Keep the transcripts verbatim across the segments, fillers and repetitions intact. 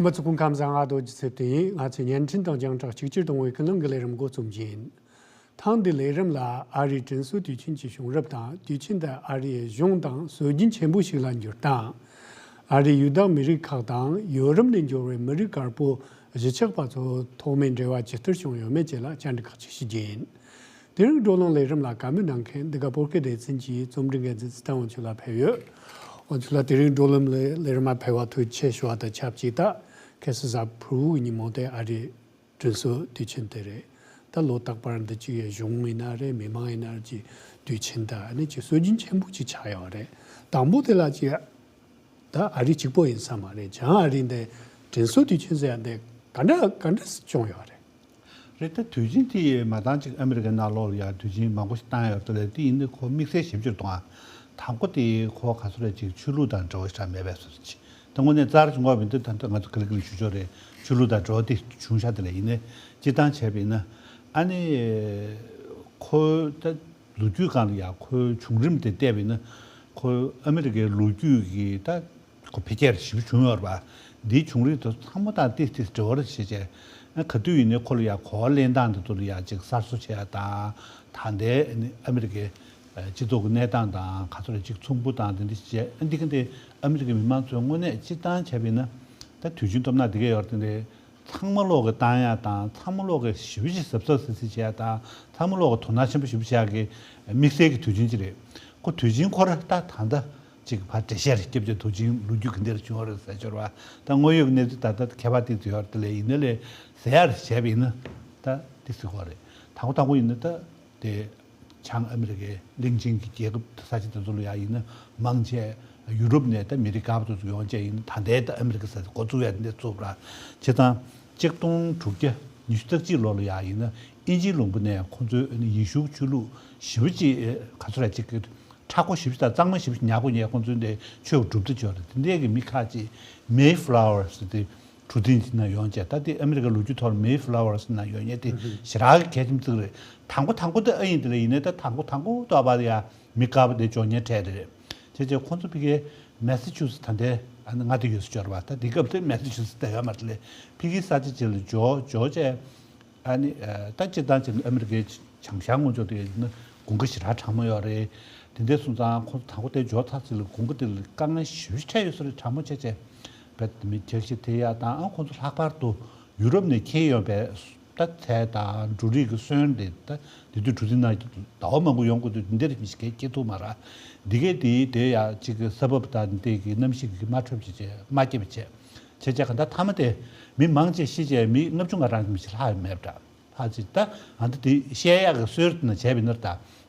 རྣམ་པ་ཚོ་སྐུ་ཁམས་བཟང་། ང་རྡོ་རྗེ་ཚེ་བརྟན་ཡིན། ང་ཚོས་བརྙན་འཕྲིན་དང་རྒྱང་བསྒྲགས་གཅིག་གྱུར་གཏོང་བའི་ཀུན་གླེང་གི་ལས་རིམ་འགོ་རྩོམ་གྱི་ཡིན། ཐེངས་འདིའི་ལས་རིམ་ལ་ཨ་རིའི་དྲིན་གསོ་དུས་ཆེན་གྱི་བྱུང་རབས་དང་དུས་ཆེན་འདི་ཨ་རིའི་གཞུང་དང་སྲོལ་རྒྱུན་ཆེན་པོ་ཞིག་ལ་འགྱུར་སྟངས། ཨ་རིའི་ཡུལ་བདག་མི་རིགས་ཁག་དང་ཡོ་རོབ་ནས་འབྱོར་བའི་མི་རིགས་དཀར་པོ་གཞིས་ཆགས་པ་ཚོ་ཐོག་མའི་འབྲེལ་བ་ཇི་ལྟར་བྱུང་ཡོད་མེད་བཅས་ལ་བཅར་འདྲི་ཁག་ཅིག་ཞུ་རྒྱུ་ཡིན། དེ་རིང་བགྲོ་གླེང་ལས་རིམ་ལ་བཀའ་མོལ་གནང་མཁན་འདི་ག་བོད་སྐད་སྡེ་ཚན་གྱི་རྩོམ་སྒྲིག་འགན་འཛིན་ཚེ་བརྟན་དབང་ཕྱུག་ལགས་ཕེབས་ཡོད། དབང་ཕྱུག་ལགས། དེ་རིང་བགྲོ་གླེང་ལས་ལས་རིམ་མ་ཕེབས་པར་ཐུགས་རྗེ་ཆེ་ཞུ་བ་དང་ཆབས་ཅིག་ད་ཁ་སང་གཟའ་ཕུར་བུ་གི་ཉིན་མོ་དེ་ཨ་རིའི་དྲིན་གསོ་དུས་ཆེན་དེ་རེད། ད་ལོ་རྟག་པར་འདི་གཅིག་གཞུང་ཡིན་ན་རེད། མི་མང་ཡིན་ན་རེད། ཀྱི་དུས་ཆེན་ད་ཨ་ནི་ཅིག་སྲོལ་རྒྱུན་ཆེན་པོ་ཅིག་ཆགས་ཡོད་རེད། དང་པོ་དེ་ལ་ཅིག་ད་ཨ་རི་གཅིག་པོ་ཡིན་ས་མ་རེད། བྱང་ཨ་རི་འདི་དྲིན་གསོ་དུས་ཆེན་ཟེར་ཡ་འདི་ག་འདྲ་ག་འདྲ་བྱུང་ཡོད་རེད། རེད། ད་དུས་ཆེན་དེ་མ་བཏང་ཅིག་ཨ་མི་རི་ཀའི་ནང་ལོགས་ལ་ཡ་དུས་ཆེན་མང་པོ་ཞིག་བཏང་ཡོད་རེད། དེ་ལས་དེ་ཡིན་དུས་ཁོ་དམིགས་བསལ་ཞིབ་འཇུག་གཏོང་ཨ། དང་པོ་དེ་ཁོ་ག་ཚོད་རེད། ཅིག་ཆོས་ལུགས་དང་འབྲེལ་བ་ཞིག་མེད་པའི་བཟོ་ཅིག་ད་དངོས་གནས་རྩ་བ་ཆེན་པོ་མི་འདུག་ད་ལྟ་ང་ཚོ་ག་ལེ་ག་ལེ་ཞུ་ཆོག་རེད། ཆོས་ལུགས་དང་འབྲེལ་བ་དེ་བྱུང་ཤག་དེ་ལས་ཡིན་ནའི་སྤྱིར་བཏང་བྱས་པ་ཡིན་ན་ཨ་ནི་ཁོ་ད་ལོ་རྒྱུས་སྒང་ལ་ཡ་ཁོའི་བྱུང་རིམ་དེ་བལྟས་པ་ཡིན་ན་ཁོ་ཨ་མི་རི་ཀའི་ལོ་རྒྱུས་ཀྱི་ད་ཁོ་འཕེལ་རྒྱས་ཞེ་པོ་བྱུང་ཡོད་རེད་པ། འདིའི་བྱུང་རིམ་དེ་ཚང་མ་དང་ཏིས་ཏིས་འབྲེལ་བ་རེད་བྱས་བྱས། ཨ་ག་དུས་ཡིན་ནའི་ཁོ་ལ་ཡ་གོ་བ་ལེན་སྟངས་དེ་ཚོ་ལ་ཡ་ཅིག་གསར་བཟོ་བྱེད་ཡ་དང་། ད་ལྟའི་ཨ་ནི་ཨ་མི་རི་ཀའི་ཨ་སྤྱི་ཚོགས་ཀྱི་གནས་སྟངས་དང་ག་ཚོད་ལ་ཅིག་མཚུངས་པོ་དང་དེ་འདྲ་བྱས། ཨ་འདི་ག་འདི་ཨ་མི་རི་ཀའི་མི་མང་ཚོས་དངོས་གནས་སྤྱིར་བཏང་བྱས་པ་ཡིན་ན་ད་དུས་ཆེན་སྟོབས་ན་འདི་གས་ཡོད་རེད། དེ་འདྲའི་ཚང་མ་ལོག་གི་བཏང་ཡ་དང་། ཚང་མ་ལོག་གི་ཞེ་པོ་ཅིག་གཟབ་གཟབ་གཟབ་གཟབ་བྱེད་ཡ་དང་། ཚང་མ་ལོག་གི་དོ་སྣང་ཆེན་པོ་ཞེ་པོ་བྱེད་ཡ་གི་དམིགས་བསལ་གྱི་དུས་ཆེན་ཅིག་རེད། ཁོ་དུས་ཆེན་ཁོ་ར་ད་ད་ལྟ་ཅིག་ཕར་འགྲེལ་བཤད་རེ་བརྒྱབ་བྱས་དུས་ཆེན་ལོ་རྒྱུས་ག་འདྲ་བྱུང་བ་རེད་ཟེར་ཆོག་རེད་པ། ད་དངོས་ཡོད་ཀྱི་གནས་ཚུལ་ད་ལྟ་ཁྱད་པར་ཏོག་ཙམ་ཡོད་རེད། དེ་ལས་ཡིན་ན་ལས་ཟེར་ཡ་རེ་བྱས་པ་ཡིན་ན་ད་འདི་ཟེར་དགོས་རེད། དང་པོ་དང་པོ་ཡིན་ན་ད་དེ་བྱང་ཨ་མི་རི་ཀའི་གླིང་ཆེན་གྱི་རྒྱལ་ཁབ་ས་ཆ་དེ་ཚོ་ལ་ཡ་ཡིན་ན་མང་ཆེ་ཡུ་རོབ་ནས་ད་མི་རིགས་དཀར་པོ་དེ་ཚོ་ཡོང་བྱས་ཡིན་ན་ད་ལྟའི་ད་ཨ་མི་རི་ཀ་ས་ཆ་འགོ་བཙུགས་ཡ་འདི་བཙུགས་པ་ར། བྱས་ཙང་གཅིག་སྟོང་དྲུག་བརྒྱ་ཉི་ཤུ་རྩ་གཅིག་ལོ་ལ་ཡ་ཡིན་ན་དབྱིན་ཇིའི་ལུང་པ་ནས་ཁོང་ཚོའི་ཡེ་ཤུ་ཆོས་ལུགས་ཞེ་པོ་ཅིག་ག་ཚོད་ར་ཅིག་མཁྲེགས་པོ་ཞེ་པོ་ཅིག་དང་གཙང་མ་ཞེ་པོ་ཅིག་ཉར་དགོས་ཉེ། ཁོང་ཚོའི་འདི་ཆོས་སྒྲུབ་སྟེ་འབྱོར་རེད། དེ་འདྲའི་གི་མི་ཁག་ཅིག་མེ་ཕ་ལ་ཝར་ཟེར་ཏེ་གྲུ་གཟིངས་ཅིག་ནང་ཡོང་བྱས། ད་དེ་ཨ་མི་རི་ཀའི་ལོ་རྒྱུས་ཐོག་ལ་མེ་ཕ་ལ་ཝར་ཟེར་ནང་ཡོད་མཁན་དེ་ཞེ་དྲག་གི་གལ་ཆེན་ཙིག་རེད། དང་པོ་དང་པོ་དེ་ཨ་ཡིན་དེ་ལ་ཡིན་ནའི་ད་དང་པོ་དང་པོ་ཏོག་པ་ཡ་མི་དཀར་པོ་དེ་འབྱོར་ཉེ་འཕྲད་དེ་རེད། བྱས་བྱས་ཁོང་ཚོ་ཕ་གིའི་མེ་ས་ཆུ་སི་ད་ལྟའི་ཨ་ནི་མངའ་སྡེ་ཡོད་ས་འབྱོར་བ། ད་དེ་སྐབས་དེ་མེ་ས་ཆུ་སི་ད་ཡོད་མ་རེད། དེ་ལས་ཕ་གིའི་ས་ཆ་ཅིག་ལ་འབྱོར་འབྱོར་བྱས། ཨ་ནི་ཨ་ད་སྤྱིར་བཏང་ཅིག་ཨ་མི་རི་ཀའི་བྱང་ཤར་ངོས་ཕྱོགས་དེ་ཡིན་ན་དགུན་ཁ་ཞེ་དྲག་གྲང་མོ་ཡོད་རེད། དེ་འདྲ་སོང་ཙང་ཁོང་ཚོ་དང་པོ་དེ་འབྱོར་ཚར་ཚེ་ལ་དགུན་ཁ་དེ་ལ་དཀའ་ངལ་ཞེ་པོ་འཕྲད་ཡོད་ས་རེད། གྲང་མོ་བྱས་བྱས་བེད་མི་འཁྱག་ཤི་དེ་ཡ་དང་། ཨ་ཁོང་ཚོ་ལྷག་པར་དུ་ཡུ་རོབ་ནས་འཁྱེར་ཡོང་པའི་ད་ཚལ་དང་འབྲུ་རིགས་ཀྱི་སོན་དེ་ད་དེ་དུས་གྲུ་གཟིངས་ནང་ཟླ་བ་མང་པོ་ཡོང་དགོས་དུས་འདི་འདྲ་མི་ཞིག་གས་སྐྱེ་ཐུབ་མ་རེད། འདི་གས་དེ་དེ་ཡ་གཅིག་གི་ས་བབ་དང་འདི་གི་གནམ་གཤིས་ཀྱི་མ་འཕྲོད་བྱས་བྱས་མ་སྐྱེ་བ་བྱས། བྱས་བྱས་ག་ད་མཐའ་མ་དེ་མི་མང་ཆེ་ཤི་བྱས་མི་ལྔ་བཅུ་ང་གྲངས་ཀྱི་མི་ཞིག་ལྷག་ཡོད་མེད་པ་འདྲ། ལྷག་ཅིག་ད་ཨ་འདི་དེ་བཤད་ཡག་གི་སྲོལ་དེ་ན་བྱས་པ་ཡིན་ན་ད།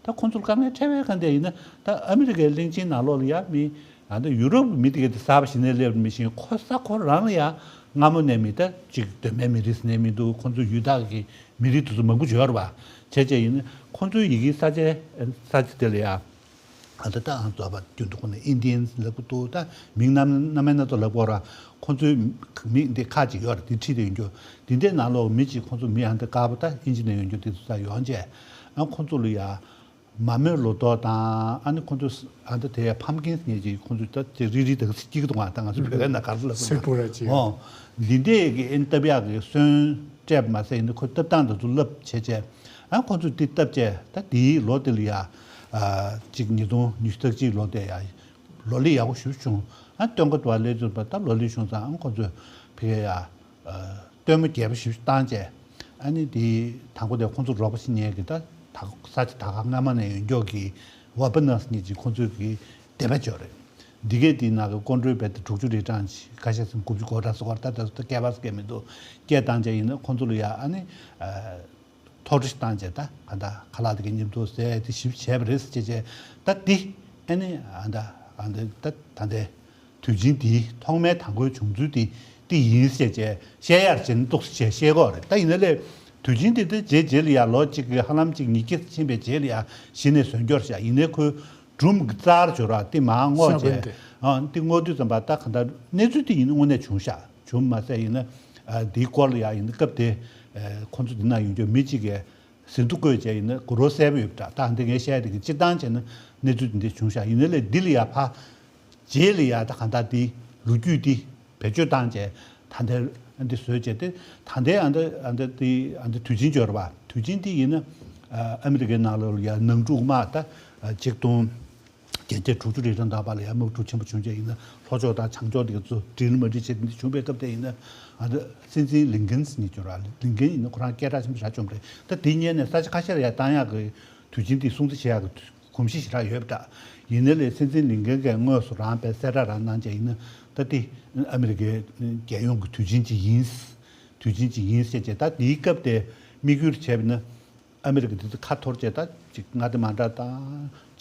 ད་ཁོང་ཚོར་དཀའ་ངལ་འཕྲད་པའི་ག་འདྲ་ཡིན་ན་ད་ཨ་མི་རི་ཀའི་གླིང་ཆེན་ནང་ལོགས་ལ་ཡ་མི་ཨ་འདི་ཡུ་རོབ་གི་མི་དེ་ག་དེ་གསར་པ་ཞིག་ནས་སླེབས་མི་ཤིང་ཁོ་ས་ཁོ་རང་ལ་ཡ་སྔ་མོ་ནས་མི་ད་ཅིག་གདོད་མའི་མི་རིགས་ཟེར་ནས་མི་འདུག་ཁོང་ཚོ་ཡུལ་བདག་གི་མི་རིགས་དེ་ཚོ་མང་པོ་ཡོད་རེད་པ། བྱས་བྱས་ཡིན་ན་ཁོང་ཚོའི་ཡི་གེའི་ས་ཆའི་ས་ཆ་དེ་ལ་ཡ། ཨ་ད་ད་ཨང་རྫོགས་པ་རྒྱུན་དུ་ཁོ་ནས་ཨིན་ཌི་ཡན་ལབ་ཀྱི་འདུག་ད་མིང་རྣམ་རྣམ་པ་སྣ་ཚོགས་ལབ་དགོས་ར། ཁོང་ཚོའི་མིང་འདི་ཁག་ཅིག་ཡོད་རེད། འདི་ཁྲིད་དེ་ཡོང་རྒྱུ་འདི་འདྲའི་ནང་ལོགས་མི་གཅིག་ཁོང་ཚོ་མི་ཨ་འདི་དཀར་པོ་ད་ཨིན་ཇི་ནས་ཡོང་རྒྱུ་འདི་ཚོ་ས་ཡོང་བྱས། ཨ་ཁོང་ཚོ་ལ་ཡ་མ་རྨོས་ལོ་ཏོག་དང་། ཨ་ནི་ཁོང་ཚོ་ཨ་འདི་དེ་ཕམ་ཀིན་ངེས་ཀྱི་ཁོང་ཚོ་ད་དེ་རིལ་རིལ་དང་སྐྱིད་གི་འདུག་ད་ང་ཚོ་བོད་སྐད་ནང་ག་རེ་ལབ་སྲིད་པོ་ར་ཅིག་ཨོ། འདི་འདྲའི་གི་ཨེ་བཏབ་ཡག་གི་སོན་སྤྲད་པ་མ་ཟད་ཡིན་ན་ཁོ་བཏབ་སྟངས་འདི་ཚོ་བསླབ་བྱས་བྱས། ཨ་ཁོང་ཚོས་འདི་བཏབ་བྱས་ད་འདིའི་ལོ་དེ་ལ་ཡ། ཨ་གཅིག་ཉིས་སྟོང་ཉི་ཤུ་རྩ་གཅིག་ལོ་དེ་ཡ་ལོ་ལེགས་ཡག་པོ་ཞེ་པོ་བྱུང་། ཨ་སྟོན་ཁ་དུ་བ་ལས་ཚོད་པ་ད་ལོ་ལེགས་བྱུང་ཙང་ཨ་ཁོང་ཚོས་ཕ་གི་ཡ། ཨ་སྟོན་མོ་རྒྱས་པོ་ཞེ་པོ་བཏང་བྱས། ཨ་ནི་འདི་དང་པོ་དེ་ཁོང་ཚོ་རོགས་པ་ཞིག་ཉན་གི་ད་ད་ས་ཆ་ད་ག་སྔ་མ་ནས་ཡོད་མགྱོགས་གི་ཝ་པ་ནས་ཉིད་ཀྱི་ཁོང་ཚོས་གི་འདེམས་པ་བྱོས་རེད། འདི་གས་འདི་ནང་གི་སྐུ་མགྲོན་བེད་དེ་དྲུག་ཅུ་རེ་གྲངས་ཤིག་ཁ་ཤས་སུ་དགུ་བཅུ་གོ་གྲངས་སུ་བར་ད་ད་ད་སྐད་པ་སྐད་མི་འདུག་སྐད་བཏང་བྱས་ཡིན་ན་ཁོང་ཚོ་ལ་ཡ་ཨ་ནི། ཨ། ཐོག་ཁྲི་བཏང་བྱས་ད་ག་ད་ཁ་ལག་དེ་གའི་མཉམ་དུ་ཟས་དེ་ཞིབ་བྱས་པ་རེད་ཟེར་བྱས་བྱས། ད་འདི་ཨ་ནི་ཨ་ད་ཨ་ད་ད་ད་འདི་དུས་ཆེན་འདིའི་ཐོག་མའི་དང་པོའི་བྱུང་ཚུལ་དེ་འདི་ཡིན་ཟེར་བྱས་བཤད་ཡར་བྱས་ནས་ཏོག་ཙམ་བྱས་བཤད་ཀྱི་ཡོད་རེད། ད་ཡིན་ན་ལས་དུས་ཆེན་དེ་དེ་རྗེས་རྗེས་ལ་ཡ་ལོ་གཅིག་གི་ཧ་ལམ་གཅིག་གཉིས་ཀྱི་ཕྱིན་པའི་རྗེས་ལ་ཡ་གཞི་ནས་ཟོན་སྐྱོར་བྱས། ཡིན་ནའི་ཁོའི་སྒྲུང་གི་རྩར་འབྱོར་བ་དེ་མར་བསྔོགས་ས་བོན་བྱས། དེ་ཨ་དེ་བསྔོགས་དུས་ཙམ་པ་ད་ག་ད་གནས་ཚུལ་དེ་ཡིན་དངོས་གནས་བྱུང་ཤག་བྱུང་མ་ཟད་ཡིན་ན་ཨ་དེའི་སྐོར་ལ་ཡ་ཡིན་ན་སྐབས་དེ་ཨ་ཁོང་ཚོ་འདི་ན་ཡོང་རྒྱུ་མི་གཅིག་གིས་ཟིན་ཐོ་བཀོད་བྱས་ཡིན་ན་གུ་རོ་གསལ་པོ་ཡོད་པ་འདྲ། ད་འདི་ངས་བཤད་དེ་གི་སྤྱིར་བཏང་བྱས་ན་གནས་ཚུལ་འདི་འདྲ་བྱུང་ཤག་ཡིན་ན་ལས་འདི་ལ་ཡ་ཕ་རྗེས་ལ་ཡ་ད་ག་ད་དེ་ལོ་རྒྱུས་དེ་བེད་སྤྱོད་བཏང་བྱས། ད་ལྟའི་ཨ་འདི་བཟོས་བྱས་ཏེ། ད་ལྟའི་ཨ་འདི་ཨ་འདི་དེ་ཨ་འདི་དུས་ཆེན་འབྱོར་བ། དུས་ཆེན་དེ་ཡིན་ན་ཨ་ཨ་མི་རི་ཀའི་ནང་ལོགས་ལ་ཡ་ནང་འཁྲུག་དམག་ད་ཆིག་སྟོང་བརྒྱད་བརྒྱ་དྲུག་ཅུ་རེ་གྲངས་འདས་པ་ལ་ཡ་དམག་འཁྲུག་ཆེན་པོ་བྱུང་བྱས་ཡིན་ན། ལྷོ་ཕྱོགས་དང་བྱང་ཕྱོགས་དེ་ག་ཚོ་འགྲིལ་མ་འགྲིལ་བྱས་དེ་འདྲ་བྱུང་བའི་སྐབས་དེ་ཡིན་ན། ཨ་འདི་སྲིད་འཛིན་ལིན་ཀན་ཟེར་མཁན་ཅིག་ཡོད་ར། ལིན་ཀན་ཡིན་ན་ཁོ་རང་སྐད་གྲགས་ཆེན་པོ་ཞེ་དྲག་བྱུང་བ་རེད། ད་དེའི་སྔོན་ནས་ས་ཆ་ཁ་ཤས་ལ་ཡ་བཏང་ཡག་གི་དུས་ཆེན་དེ་སྲུང་བརྩི་བྱེད་ཡག་གི་གོམས་གཤིས་ཞེ་དྲག་ཡོད་པ་འདྲ། ཡིན་ནའི་ལས་སྲིད་འཛིན་ལིན་ཀན་གྱིས་དངོས་སུ་རང་དཔེ་གསལ་བསྒྲགས་རང་གནང་བྱས་ཡིན་ན། ད་དེ་ཨ་མི་རི་ཀའི་རྒྱལ་ཡོངས་ཀྱི་དུས་ཆེན་ཅིག་ཡིན། དུས་ཆེན་ཅིག་ཡིན་ཟེར་བྱས། ད་དེའི་སྐབས་དེ་དམིགས་ཡུལ་བྱས་པ་ཡིན་ན། ཨ་མི་རི་ཀ་དེ་ཚོ་ཁ་འཐོར་བྱས། ད་ཅིག་མངའ་སྡེ་མ་འདྲ་དང་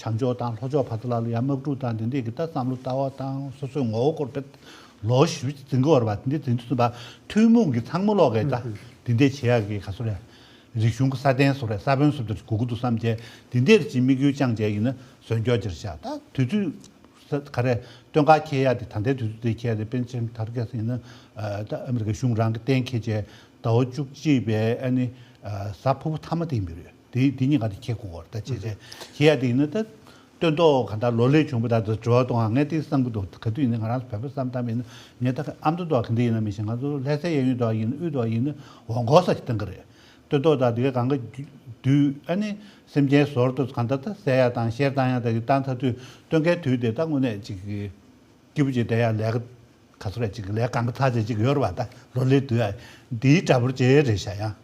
བྱང་ཕྱོགས་དང་ལྷོ་ཕྱོགས་བར་དུ་ལ་ལ་ཡ་དམག་འཁྲུག་དང་དེ་འདྲས་ཀྱི་ད་བསམ་བློ་ལྟ་བ་དང་སོ་སོའི་ངོ་བོ་སྐོར་དཔེ་ལོ་ཞེ་པོ་ཅིག་འཛིན་གྱི་ཡོད་རེད་པ། དེ་འདྲས་འཛིན་དུས་ཙམ་པ་ཐུན་མོང་གི་ཚང་མ་ལོག་གིས་ད་དེ་འདྲས་བྱེད་ཡག་གི་ག་ཚོད་རེད། རིག་གཞུང་གི་སྲ་བརྟན་བཟོ་འདྲ། ས་བོན་བཟོ་འདྲ་དགོས་ཀྱི་འདུག་བསམ་བྱས། དེ་འདྲས་ཅིག་དམིགས་ཡུལ་བཅངས་བྱས་ཡིན་ན་བཟོས་འཇོག་ཅིག་རེད་ཤག་ད་དུས་ཚོད་ས་ག་རེ་སྟོན་ཁ་འཁེལ་ཡག་དེ། ད་ལྟའི་དུས་ཚོད་དེ་འཁེལ་ཡག་དེ། པཎ་ཆེན་ཐར་རྒྱ་ཟེར་ཡིན་ན། ཨ་ད་ཨ་མི་རི་ཀའི་གཞུང་རང་གིས་གཏན་འཁེལ་བྱས། ཟླ་བ་བཅུ་གཅིག་པའི་ཨ་ནི་ཨ་གཟའ་ཕུར་བུ་མཐའ་མ་དེ་ཡིན་པ་རེད། དེ་དེ་གཉིས་ཀ་དེ་འཁེལ་དགོས་པ་རེད། ད་བྱས་བྱས་འཁེལ་ཡག་དེ་ཡིན་ན། ད་སྟོན་ཐོག་ག་ད་ལོ་ལེགས་བྱུང་བ་ད་དུ་དྲི་བ་གཏོང་བ། ངས་དེ་བསམ་གྱི་འདུག་ག་དུས་ཡིན་ན་ང་རང་ཚོ་བོད་པ་བསམ་བཏང་བ་ཡིན་ན། ངས་ད་ཨ་མདོ་དོ་ག་འདི་ཡིན་ན་མི་ཤེས། ང་ཚོ་ལྷ་སའི་གཡས་གཡོན་དོ་ཡིན་ན། དབུས་དོ་ཡིན་ན། འོང་སྐོར་ས་ཞིག་བཏང་གི་རེད། སྟོན་ཐོག་དང་དེ་ག་གང་ག་དུས་ཨ་ནི་སེམས་ཅན་ཟོར་དུ་གང་ལྟར་ད་བསད་ཡག་དང་བཤེར་བཏང་ཡག་དང་གི་བཏང་ཚར་དུས། སྟོན་ཁའི་དུས་དེ་ད་དངོས་གནས་ཅིག་གི་སྐྱིད་པོ་ཅིག་བསྡད་ཡག་ལས་ཀ་ག་ཚོད་རེད། ཅིག་ལས་གང་ག་ཚར་བྱས་ཅིག་ཡོད་རེད་པ། ད་ལོ་ལེགས་དུས་ཨ་འདིའི་འདྲ་པོ་ཅིག་རེད་ཤག་ཡང་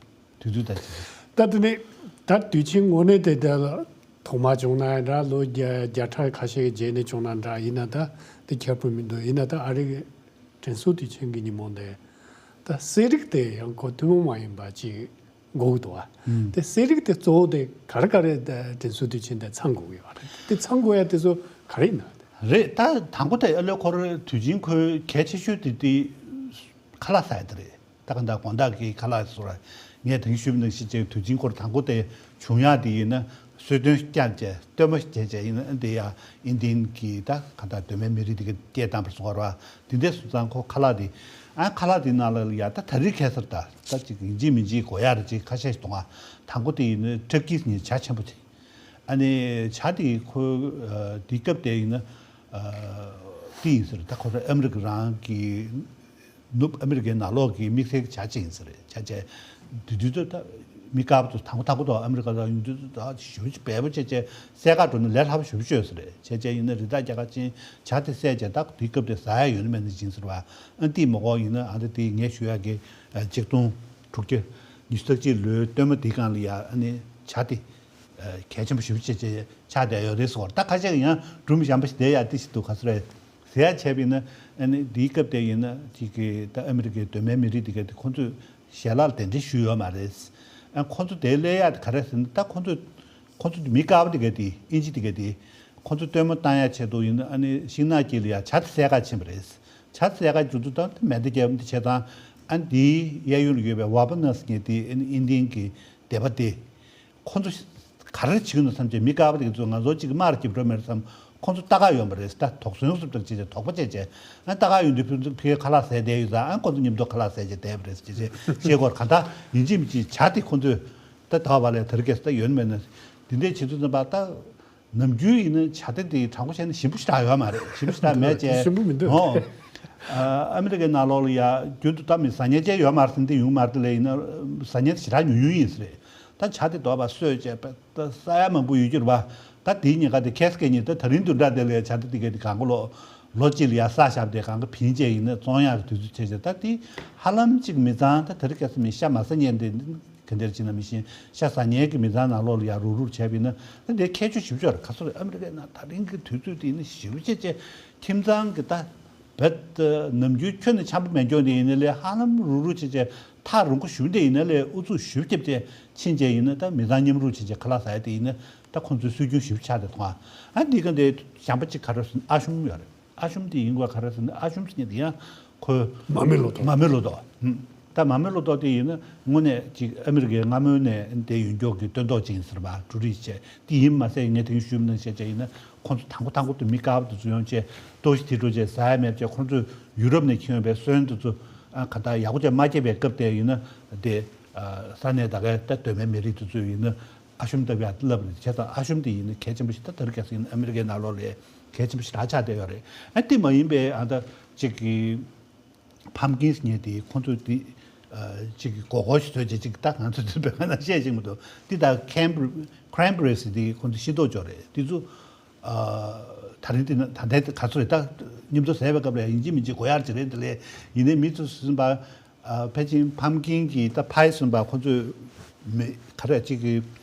དུས་ཚོད་ད་ཅིག་ད་དེ་ནས་ད་དུས་ཆེན་དངོས་གནས་དེ་དེ་ལ་ཐོག་མ་བྱུང་ན་འདྲ། ལོ་བརྒྱ་བརྒྱ་ཕྲག་ཁ་ཤས་ཀྱི་རྗེས་ནས་བྱུང་ན་འདྲ། ཡིན་ན་ད་དེ་ཁྱད་པར་མི་འདུག་ཡིན་ན་ད་ཨ་རི་གི་དྲན་གསོ་དུས་ཆེན་གྱི་ཉིན་མོ་འདི་ད་གསོལ་རིགས་དེ་ཡང་ཁོ་ཐུན་མོང་མ་ཡིན་པ་ཅིག་དགོས་ཀྱི་འདུག་བ། ཨུམ། དེ་གསོལ་རིགས་དེ་གཙོ་བོ་དེ་ག་རེ་ག་རེ་ད་དྲན་གསོ་དུས་ཆེན་དེ་ཚང་དགོས་ཀྱི་ཡོད་རེད། དེ་ཚང་དགོས་ཡ་དེ་ཚོ་ག་རེ་ཡིན་ན། རེད། ད་དང་པོ་དེ་ཨ་ལོས་ཁོ་རང་དུས་ཆེན་ཁོའི་གལ་ཆེ་ཤོས་དེ་དེ་ཁ་ལག་ཟ་ཡ་དེ་རེད། ད་ག་ད་དགོང་དག་གི་ཁ་ལག་ཟེར་བ། ངས་དེང་ཞུས་པ་ནང་བཞིན་བྱས་དུས་ཆེན་ཁོ་རང་དང་པོ་དེ་བྱུང་ཡ་དེ་ཡིན་ན། གསོལ་སྟོན་བསྐྱངས་བྱས་སྟོན་མོ་བྱས་བྱས་ཡིན་ན། འདི་ཡ་ཨིན་ཌི་ཡན་གྱི་ད་ག་ད་གདོད་མའི་མི་རིགས་དེ་ག་སྐད་བཏང་བར་སོང་བ་རེད་པ། དེ་འདྲ་སོང་ཙང་ཁོ་ཁ་ལག་དེ། ཨ་ཁ་ལག་དེ་ནང་ལ་ཡ་ད་ད་རེས་ཁ་སང་ད་ད་ཅིག་ཡིན་གཅིག་མིན་གཅིག་དགོས་ཡ་རེད། ཅིག་ཁ་ཤས་ཤིག་གཏོང་བ། དང་པོ་དེ་ཡིན་ན་ཊར་ཀི་ཟེར་མཁན་ཇ་ཆེན་པོ་དེ། ཨ་ནི་ཇ་དེ་ཁོ་ཨ་དེའི་སྐབས་དེ་ཡིན་ན་ཨ་དེ་ཡིན་ཟེར། ད་ཁོ་རང་ཨ་མི་རི་ཀ་རང་གི་ནུབ་ཨ་མི་རི་ཀའི་ནང་ལོགས་ཀྱི་དམིགས་བསལ་གྱི་ཇ་ཅིག་ཡིན་ཟེར། ཇ་བྱས་དེ་དུས་ཚོད་ད་མི་དཀར་པོ་ཚོ་དང་པོ་དང་པོ་དུ་ཨ་མི་རི་ཀ་ལ་ཡོང་དུས་ཚོད་ད་ཞེ་པོ་ཅིག་སྦས་པོ་བྱས་བྱས། སེལ་ག་འགྲོ་ན་ལས་སླ་པོ་ཞེ་པོ་ཅིག་ཡོད་ཟེར། བྱས་བྱས་ཡིན་ན་རི་དྭགས་རྒྱག་ག་ཕྱིན། ཇ་དེ་བསད་བྱས་ད་དེའི་སྐབས་དེ་ཟ་ཡ་ཡོད་ན་མེད་ན་ཅིག་ཡིན་ཟེར་བ། ཨ་དེ་མ་གཏོགས་ཡིན་ན་ཨ་ད་དེ་ངས་ཞུ་ཡ་གི་ཨ་ཆིག་སྟོང་དྲུག་བརྒྱ་ཉི་ཤུ་རྩ་གཅིག་ལོའི་སྟོན་མོ་དེའི་སྒང་ལ་ཡ་ཨ་ནི་ཇ་དེ་ཨ་གལ་ཆེན་པོ་ཞེ་པོ་ཅིག་ཆགས་བསྡད་ཡོད་རེད་ཟེར་བ། ད་ཁ་ཤས་ཀྱིས་ཡང་སྒྲུང་གཞན་པ་ཞིག་བསྡད་ཡ་དེ་ཞིག་འདུག་ག་ཚོད་རེད་ཟེར་ཡ་བྱས་པ་ཡིན་ན། ཨ་ནི་དེའི་སྐབས་དེ་ཡིན་ན་ཅིག་གི་ད་ཨ་མི་རི་ཀའི་གདོད་མའི་མི་རིགས་དེ་ག་དེ་ཁོང་ཚོས་ཞལ་ལག་དེ་འདྲ་ཞུས་ཡོད་མ་རེད། ཨ་ཁོང་ཚོ་དེ་སླེབས་ཡ་དེ་ག་རེ་ཟེར་ན། ད་ཁོང་ཚོས་ཁོང་ཚོ་མི་དཀར་པོ་དེ་ག་དེ་དབྱིན་ཇི་དེ་ག་དེ་ཁོང་ཚོ་སྟོན་མོ་བཏང་ཡ་ཆེད་དུ་ཡིན་ན་ཨ་ནི་ཤིང་ནགས་དཀྱིལ་ལ་ཡ་ཇ་དེ་བསད་ག་ཕྱིན་པ་རེད། ཇ་བསད་ག་འགྲོ་དུས་ད་མེ་མདའ་རྒྱབ་འདི་བྱས་ཙང་། ཨ་འདིའི་གཡས་གཡོན་ལ་ཡོད་པའི་ཝ་པ་ན་ཟེར་མཁན་དེ་ཨ་ནི་ཨིན་ཌི་ཡན་གྱི་སྡེ་པ་དེ། ཁོང་ཚོ་ག་རེ་བྱེད་ཀྱི་འདུག་བསམ་བྱས། མི་དཀར་པོ་དེ་ཚོས་ང་ཚོ་གཅིག་དམར་གྱིས་འགྲོ་མེད་བསམ། ཁོང་ཚོ་ལྟ་ག་ཡོང་བ་རེད། ད་དོགས་ཟོན་སུབ་ལྟར་བྱས་བྱས་དོགས་པ་བྱས་བྱས། ཨ་ལྟ་ག་ཡོང་དུས་ཕ་གིར་ཁ་ལག་ཟས་བསྡད་ཡོད་ཙང་། ཨ་ཁོང་ཚོ་མཉམ་དུ་ཁ་ལག་ཟས་བྱས་བསྡད་པ་རེད་ཟེར་བྱས་བཤད་སྐོར། གང་ལྟར་ཡིན་གཅིག་མིན་གཅིག་ཇ་དེ་ཁོང་ཚོས་ད་ད་བ་ལས་དེ་རིང་ཁ་སང་ད་ཡོད་མེད་ན། དེ་འདྲས་བྱེད་དུས་ཙམ་པ་ད། ནམ་རྒྱུན་ཡིན་ན་ཇ་དེ་དེ་དྲང་པོ་བཤད་ན་ཞིམ་པོ་ཞེ་དྲག་ཡོད་མ་རེད། ཞིམ་པོ་ཞེ་དྲག་མེད་ཅེས། ཞིམ་པོ་མི་འདུག་ཨོ། ཨ་ཨ་མི་རི་ཀའི་ནང་ལོགས་ལ་ཡ་རྒྱུན་དུ་ད་མི་ཟ་མཁན་ཅན་ཡོད་མ་རེད་ཟེར། འདི་ཡོང་མ་རེད་དེ་ལས། ཡིན་ན་ཟ་མཁན་དེ་ཞེ་དྲག་ཉུང་ཉུང་ཡིན་ས་རེད། ད་ཇ་དེ་དོག་པ་སོས་བྱས་པ་ད་ཟ་ཡ་མང་པོ་ཡོད་རྒྱུ་རེད་པ། ད་དེའི་ཉེན་ཁ་དེ་ཁེ་སི་ཀེ་ཉིད་ད་ད་རིང་དུ་འདྲ་དེ་ལས་ཇ་དེ་དེ་ག་དེ་གང་ག་ལོ་ལོ་གཅིག་ལ་ཡ་ས་བཞག་དེ་གང་ག་བིན་བྱས་ཡིན་ན་བཙོང་ཡག་གི་དུས་ཚོད་བྱས་བྱས། ད་དེ་ཧ་ལམ་གཅིག་མི་ཚང་། ད་དེ་རིང་ཁ་སང་མི་ཤ་མ་ཟ་མཁན་དེ། ག་འདྲ་ཅིག་ན་མི་ཤེས། ཤ་ཟ་མཁན་གྱི་མི་ཚང་ནང་ལོགས་ལ་ཡ་རུག་རུག་བྱས་པ་ཡིན་ན། ད་དེ་ཁྱད་ཆོས་ཞེ་པོ་ཅིག་ཡོད་རེད། ག་ཚོད་རེད། ཨ་མི་རི་ཀའི་ནང་ད་རིང་གི་དུས་ཚོད་དེ་ཡིན་ན་ཞེ་པོ་ཅིག་བྱས། ཁྱིམ་ཚང་གི་ད་བེད་ནམ་རྒྱུན་ཁྱོན་ནས་འཆམ་པོ་མེད་རྒྱུ་དེ་ཡིན་ན་ལས་ཧ་ལམ་རུག་རུག་བྱས་བྱས། ཐག་རིང་པོ་ཞེ་པོ་དེ་ཡིན་ན་ལས་ཨུ་ཚུགས་ཞེ་པོ་བརྒྱབ་བྱས་ཕྱིན་བྱས་ཡིན་ན། ད་མི་ཚང་མཉམ་རུབ་བྱས་བྱས་ཁ་ལག་ཟ་ཡ་དེ་ཡིན་ན་ད་ཁོང་ཚོའི་སྲོལ་རྒྱུན་ཞེ་པོ་ཆགས་བསྡད་འདུག་ཨ་འདི་ག་འདི་གཞན་པ་ཅིག་ག་རེ་ཟེར་ན་ཨ་ཤུམ་ཡོད་རེད། ཨ་ཤུམ་དེ་ཡིན་དགོས་ག་རེ་ཟེར་ན། ཨ་ཤུམ་ཟེར་མཁན་དེ་ཡང་ཁོ་མ་རྨོས་ལོ་ཏོག་མ་རྨོས་ལོ་ཏོག་ཨུམ། ད་མ་རྨོས་ལོ་ཏོག་དེ་ཡིན་ན་དངོས་གནས་ཅིག་ཨ་མི་རི་ཀའི་སྔ་མོ་ནས་དེ་ཡོད་མཁན་གྱི་སྟོན་ཐོག་ཅིག་ཡིན་ཟེར་བ། ཊུ་རི་སི་ཊི་བྱས་དེ་ཡིན་མ་ཟད། ངས་དེང་ཞུས་པ་ནང་བཞིན་བྱས་ཡིན་ན་ཁོང་ཚོ་དང་པོ་དང་པོ་དུ་མི་དཀར་པོ་དེ་ཚོ་ཡོང་བྱས་ལྟོགས་ཤི་དེ་འགྲོ་བྱས་ཟ་ཡ་མེད་བྱས། ཁོང་ཚོས་ཡུ་རོབ་ནས་ཁྱེར་ཡོང་བའི་སོན་དེ་ཚོ་ཨ་ག་ད་ཡག་པོ་བྱས་མ་སྐྱེས་པའི་སྐབས་དེ་ཡིན་ན། དེ་ཨ་ས་གནས་ད་གའི་ད་གདོད་མའི་མི་རིགས་དེ་ཚོས་ཡིན་ན་ཨ་ཤུམ་ལྟ་བུ་ཡ་ལབ་རེད། བྱས་ཙང་ཨ་ཤུམ་དེ་ཡིན་ན་གལ་ཆེན་པོ་ཞིག་ད་དེ་རིང་ཁ་སང་ཡིན་ན་ཨ་མི་རི་ཀའི་ནང་ལོགས་ལ་གལ་ཆེན་པོ་ཞིག་རག་ཆགས་བསྡད་ཡོད་རེད། ཨ་དེ་མ་ཡིན་པའི་ཨ་ད་ཅིག་གི་ ཕམ་ཀིན་ཟེར་མཁན་དེ་ཁོང་ཚོས་དེ་ཨ་ཅིག་སྒོར་སྒོར་ཞིག་བཟོས་བྱས་ཅིག་ད་ང་ཚོས་དེ་བོད་སྐད་ནང་བཤད་ཤེས་མི་འདུག་དེ་ད་ཁེམ་ཁྲན་བྷེ་རི་ཟེར་དེ་ཁོང་ཚོ་ཤིང་ཏོག་ཅིག་རེད། དེ་ཚོ་ཨ་ད་རིང་དེ་ན་ད་ལྟའི་ག་ཚོད་རེད། ད་མཉམ་དུ་ཟས་པའི་སྐབས་ལ་ཡིན་གཅིག་མིན་གཅིག་དགོས་ཡག་ཅིག་རེད། དེ་ལས་ཡིན་ནའི་མི་ཚོས་ཟིན་པ། ཨ་ཕལ་ཆེར་ཕམ་ཀིན་གྱི་ད་ཕའི་ཟིན་པ་ཁོ་ཚོས་མི་ག་རེ་ཅིག་གི་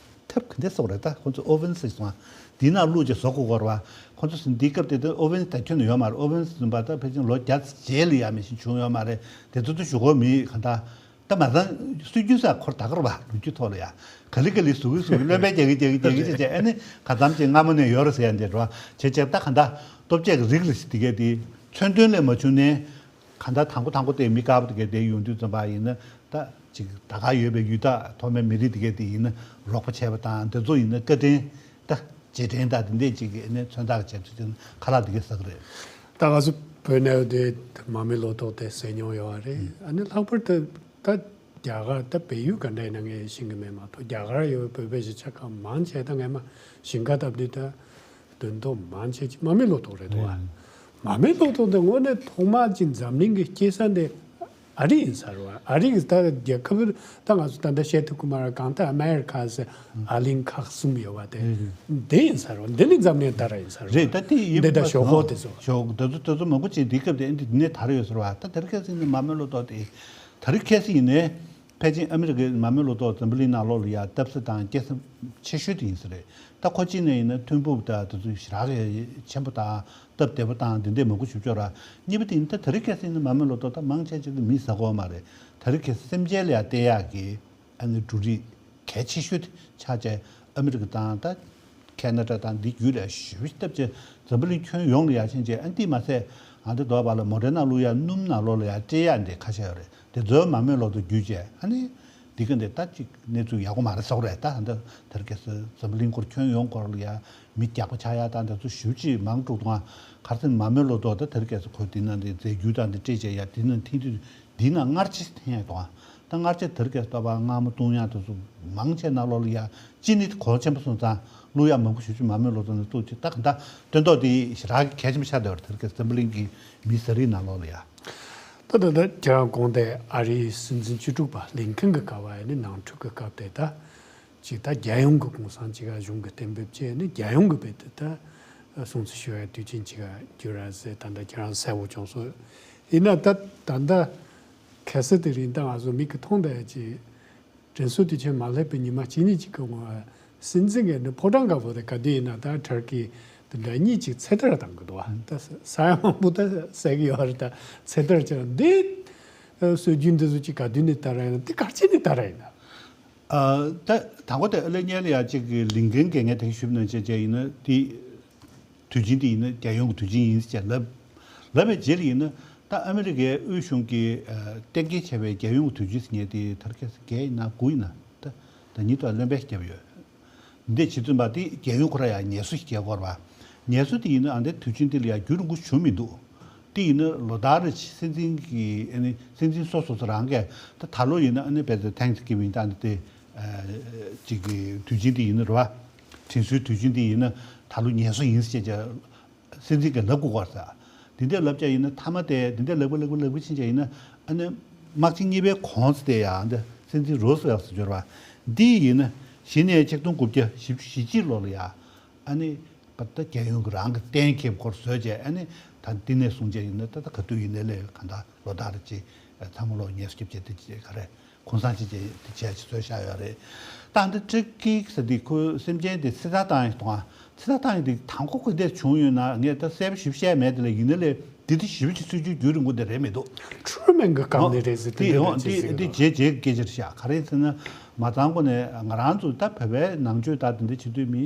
ཐབ་ག་འདྲ་སོགས་རེད། ད་ཁོ་ཚོས་ཨོ་ཝན་ཟེར་སོང་། དེའི་ནང་བླུགས་བྱས་བཟོ་དགོས་སྐོར་བ། ཁོ་ཚོས་ཟིན་འདིའི་སྐབས་དེ་ད་ཨོ་ཝན་ད་ཁྱོན་ནས་ཡོད་མ་རེད། ཨོ་ཝན་ཟིན་པ་ད་ཕལ་ཆེར་ལོ་བརྒྱ་རྗེས་ལ་ཡ་མེད་བཞིན་བྱུང་ཡོད་མ་རེད། དེ་ཚོ་ཚོ་ཞུ་སྒོ་མི་ག་འདྲ། ད་མ་ཚང་སྲོལ་རྒྱུན་ས་འཁོར་ད་གར་བ་ལོ་རྒྱུས་ཐོག་ལ་ཡ། ག་ལེ་ག་ལེ་ཟུག་གི་ཟུག་གི་རློན་པའི་རྒྱག་གི་རྒྱག་གི་རྒྱག་གི་བྱས་བྱས། ཨ་ནི་ག་ཙམ་ཅིག་སྔ་མོ་ནས་ཡོད་རེད་ཟེར་ཡ་འདི་རོ། བྱས་བྱས་ད་ག་འདྲ་ལྟོ་ཆས་ཀྱི་རིགས་རེད་ཟེར། དེ་གས་དེ་མཚོན་དོན་ལས་མ་བྱུང་ནས་ག་འདྲ་དང་པོ་དང་པོ་དེ་མི་དཀར་པོ་དེ་གས་དེ་ཡོང་དུས་ཙམ་པ་ཡིན་ན། ད་ཅིག་ད་ག་ཡོད་པའི་ཡུལ་དག་ཐོག་མའི་མི་རིགས་དེ་གས་དེ་ཡིན་ན་རོགས་པ་བྱས་པ་དང་། དེ་ཚོ་ཡིན་ན་བཀའ་དྲིན། ད་རྗེས་དྲན་དང་དེ་འདྲས་ཅིག་གི་ནས་མཚོན་རྟགས་བྱས་ཚུལ་ཅན་ཁ་ལག་དེ་གས་ཟ་གི་རེད། ད་ང་ཚོ་བོད་ནས་དེ་མར་མེ་ལོ་ཏོག་དེ་ཟས་མྱོང་ཡོད་པ་རེད། ཨ་ནི་ལྷག་པར་དུ་ད་རྒྱ་གར་ད་བལ་ཡུལ་ག་འདྲ་ཡིན་ན་ངས་ཤེས་ཀྱི་མེད་མ་གཏོགས། རྒྱ་གར་ཡོད་བོད་པའི་གཞིས་ཆགས་ཁག་མང་ཆེ་ད་ངས་མ་ཞིང་ཁ་བཏབ་དུས་ད་དོན་དུ་མང་ཆེ་ཅིག་མར་མེ་ལོ་ཏོག་རེད་འདུག་བ། མར་མེ་ལོ་ཏོག་དེ་དངོས་གནས་ཐོག་མ་ཅིག་འཛམ་གླིང་གི་སྐྱེས་ས་འདི་ཨ་རི་ཡིན་ས་རེད་བ། ཨ་རི་གི་ད་རྒྱལ་ཁབ་ད་ང་ཚོ་ད་ལྟ་བཤད་ཐུབ་ཀྱི་མ་རེད། གང་ལྟར་ཨ་མེ་རི་ཁ་ཟེར་ཨ་གླིང་ཁག་གསུམ་ཡོད་བ་དེ། དེ་ཡིན་ས་རེད་བ། འདི་ནི་འཛམ་གླིང་ལྟར་ཡིན་ས་རེད་བ། རེད། ད་དེ་ཡིན་འདི་ད་པ་ཞོག་ཁོག་དེ་ཚོ། ཞོག་དེ་ཚོ་དེ་ཚོ་མང་པོ་ཅིག་འདི་སྐབས་དེ་འདི་ནས་དར་ཡོད་ས་རེད་བ། ད་དེ་རིང་ཁ་སང་ནི་མར་མེ་ལོ་ཏོག་དེ་ད་རིང་ཁ་སང་ཡིན་ནའི། ཕལ་ཆེར་ཨ་མི་རི་ཀའི་མར་མེ་ལོ་ཏོག་འཛམ་བུ་གླིང་ནང་ལོགས་ལ་ཡ་བཏབ་ས་དང་སྐྱེ་ས་ཆེ་ཤོས་དེ་ཡིན་ས་རེད། ད་ཁོ་གཅིག་ནས་ཡིན་ན་ཐོན་འབབ་དང་དེ་ཚོ་ཞེ་དྲག་གི་ཆེན་པོ་དང་སྟབས་བདེ་པོ་དང་དེ་འདྲས་མང་པོ་ཞིག་ཡོད་ར། གཉིས་པ་དེ་ཡིན་ད་དེ་རིང་ཁ་སང་ནི་མར་མེ་ལོ་ཏོག་ད་མང་ཆེ་ཆེ་གི་མིས་ཟ་གོ་མ་རེད། དེ་རིང་ཁ་སང་སེམས་ཅན་ལ་ཡ་སྟེར་ཡག་གི་ཨ་ནི་འབྲུ་རིགས་གལ་ཆེ་ཤོས་དེ་ཆགས་བྱས། ཨ་མི་རི་ཀ་དང་ད་ཁེ་ན་ཌ་དང་འདི་བརྒྱུད་ལ་ཞེ་པོ་ཞིག་བཏབ་བྱས་འཛམ་བུ་གླིང་ཁྱོན་ཡོངས་ལ་ཡ་ཕྱིན་བྱས། ཨ་འདི་མ་ཟད་ཨ་འདི་འདོགས་པ་ལ་མོ་ཌེ་ན་བླུག་ཡ་སྣུམ་ནང་ལོགས་ལ་ཡ་སྤྲད་ཡ་འདི་ཁ་ཤས་ཡོད་རེད། དེ་ཚོ་མར་མེ་ལོ་ཏོག་བརྒྱུད་བྱས། ཨ་ནི་འདི་ག་འདི་ད་ཅིག་གནས་ཚུལ་ཡག་པོ་མ་རེད་ཟེར་གི་རེད། ད་ཨ་འདི་དེར་གལ་སྲིད་འཛམ་བུ་གླིང་སྐོར་ཁྱོན་ཡོངས་སྐོར་ལ་ཡ་མི་རྒྱགས་པ་ཆགས་ཡ་དང་དེ་ཚོ་ཞེ་པོ་ཅིག་མང་དྲགས་འདུག་ཨ། ག་རེ་ཟེར་ན་མར་མེ་ལོ་ཏོག་ད་དེར་གལ་སྲིད་ཁོ་འདི་ན་འདི་རྫས་འགྱུར་དང་འདི་སྤྲད་བྱས་ཡ་འདི་ན་འཐེན་དུས། འདི་ན་མངར་ཆ་འཐེན་ཡ་དང་། ད་མངར་ཆ་དེར་གས་ལྟ་བ་མངར་མོ་བཏུང་ཡ་དེ་ཚོ་མང་ཆེ་ནང་ལོགས་ལ་ཡ་ཅི་ནི་གོ་ཆེན་པོ་སོང་ཙང་བླུག་ཡ་མང་པོ་ཞེ་པོ་ཅིག་མར་མེ་ལོ་ཏོག་ནས་བླུགས་ཅིག་ད་ག་འདྲ་སྟོན་ཐོག་དེ་ཞེ་དྲག་གི་གལ་ཆེན་པོ་ཆགས་བསྡད་པ་རེད། དེར་གས་འཛམ་བུ་གླིང་གི་མི་ཟ་རིགས་ནང་ལོགས་ལ་ཡ། ད་ད་ད་ཁྱེད་རང་གོང་དེ་ཨ་རིའི་སྲིད་འཛིན་བཅུ་དྲུག་པ་ལིན་ཁན་གྱི་སྐབས་ཨ་ནི་ནང་འཁྲུག་གི་སྐབས་དེ་ད་ཅིག་ད་རྒྱལ་ཡོངས་ཀྱི་གུང་སེང་ཅིག་ག་གཞུང་གི་གཏན་འབེབས་བྱས་ནས་རྒྱལ་ཡོངས་ཀྱི་དཔེ་དེ་ད་སྲུང་བརྩི་ཞུ་བའི་དུས་ཆེན་ཅིག་ག་འགྱུར་ར་ཟེར་ད་ལྟ་ཁྱེད་རང་གསལ་པོ་བྱུང་སོང་། ཡིན་ན་ད་ད་ལྟ་གལ་སྲིད་དེ་རིང་ད་ང་ཚོ་མིག་གིས་མཐོང་བསྡད་ཀྱི་དྲན་གསོའི་དུས་ཆེན་མ་སླེབས་པའི་ཉི་མ་གཅིག་གཉིས་ཅིག་གི་སྔོན་སྲིད་འཛིན་གྱིས་ནི་ཕོ་བྲང་དཀར་པོ་དེ་ག་དུས་ཡིན་ན་ད་ཊར་ཀི་དེ་འདྲ་གཉིས་ཅིག་ཚེ་ཐར་བཏང་གི་འདུག་བ། ད་ས་ཡ་མང་པོ་ད་ཟེར་གི་ཡོད་རེད། ད་ཚེ་ཐར་བྱས་འདི་སྲོལ་རྒྱུན་འདི་ཚོ་ཅིག་ག་དུས་ནས་དར་ར་ཡིན་ན། འདི་ག་རེ་བྱས་ནས་དར་ར་ཡིན་ན། ཨ། ད་དང་པོ་དེ་ཨ་ལེ་ཉེ་ལ་ཡ་གཅིག་གི་ལིན་ཁན་གྱིས་ངས་དེ་ཞུས་ན་བྱས་བྱས་ཡིན་ན་དེ་དུས་ཆེན་དེ་ཡིན་ན་རྒྱལ་ཡོངས་ཀྱི་དུས་ཆེན་ཡིན་ཟེར་བྱས་ལབ། ལབ་པའི་རྗེས་ལ་ཡིན་ན་ད་ཨ་མི་རི་ཀའི་དབུས་གཞུང་གིས་ཨ་གཏན་འཁེལ་བྱས་པའི་རྒྱལ་ཡོངས་ཀྱི་དུས་ཆེན་ཟེར་མཁན་དེ་དར་ཁ་སི་བརྒྱད་ཡིན་ན་དགུ་ཡིན་ན་ད་ད་ཉིན་ཐོག་ལོན་པས་བརྒྱབ་ཡོད། འདི་བྱེད་ཚུན་པ་དེ་རྒྱལ་ཡོངས་ཁོ་ར་ཡང་ངལ་གསོ་ཞིག་བྱེད་དགོས་རེད་པ། ངལ་གསོ་དེ་ཡིན་ན་ཨ་འདི་དུས་ཆེན་དེ་ལ་ཡང་རྒྱུན་རིང་པོ་བྱུང་མི་འདུག་དེ་ཡིན་ན་ལོ་ལྟར་རེ་སྲིད་འཛིན་གྱི་ཨ་ནི་སྲིད་འཛིན་སོ་སོ་སོ་རང་གིས་ད་ད་ལོ་ཡིན་ན་ཨ་ནི་བལ་ཙེ་ཐེང་སི་གི་ཝིང་ད་ཨ་ནི་དེ་ཅིག་གི་དུས་ཆེན་དེ་ཡིན་ན་རེད་པ། དྲིན་གཟོའི་དུས་ཆེན་དེ་ཡིན་ན་ད་ལོ་ངལ་གསོ་ཡིན་ཟེར་བྱས། སྲིད་འཛིན་གྱིས་ལབ་དགོས་ཀྱི་རེད་ཟེར། དེ་འདྲ་ལབ་བྱས་ཡིན་ན་མཐའ་མ་དེ་དེ་འདྲ་ལབ་གི་ལབ་གི་ལབ་གི་ཕྱིན་བྱས་ཡིན་ན་ཨ་ནི་དམག་ཆེན་གཉིས་པའི་གོང་ཚེ་དེ་ཡང་འདི་སྲིད་འཛིན་རོ་སི་ཝེལ་ཟེར་གྱི་ཡོད་རེད་པ། འདི་ཡིན་ན་གཞི་ནས་ཆིག་སྟོང་དགུ་བརྒྱ་བཞི་བཅུ་ཞེ་གཅིག་ལོ་ལ་ཡ་ཨ་ནི་ད་རྒྱལ་ཡོངས་ཀྱི་རང་གི་གཏན་འཁེལ་སྐོར་བཟོས་བྱས། ཨ་ནི་ད་འདི་ནས་བཟུང་བྱས་ཡིན་ན་ད་ད་ག་དུས་ཡིན་ནའི་ལས་གང་ལྟར་ལོ་ལྟར་ཅིག་ཚང་མ་ལོ་ངལ་གསོ་རྒྱབ་བྱས་དེ་ཅིག་ག་རེ། གུང་སེང་ཅིག་བྱས་དེ་བྱས་ཅིག་བཟོས་བཞག་ཡོད་རེད། ད་འདི་ཊར་ཀི་ཟེར་དེ་ཁོའི་སེམས་ཅན་དེ་ཚེ་ཐར་བཏང་ཡོད་དང་། ཚེ་ཐར་བཏང་ཡོད་དེ་དང་པོ་ཁོ་འདིར་བྱུང་ཡོད་ན་ངས་ད་གསལ་པོ་ཞིབ་བཤད་མེད། དེ་ལས་ཡིན་ན་ལས་འདི་དེ་ཞིབ་ཅིག་སྲིད་ཇུས་རྒྱུན་རིང་པོ་དེ་རེད་མི་འདུག་ཊུ་རུ་མན་གྱི་སྐབས་ནས་རེད་ཟེར། དེ་འདི་ཡང་འདི་འདི་རྗེས་རྗེས་ཀྱི་སྐད་ཆ་རེད་ཤག་ག་རེ་ཟེར་ན་མ་ཚང་གོང་ནས་ང་རང་ཚོ་ད་བོད་པའི་ནང་ཆོས་ད་དེ་འདྲ་བྱེད་དུས་མི་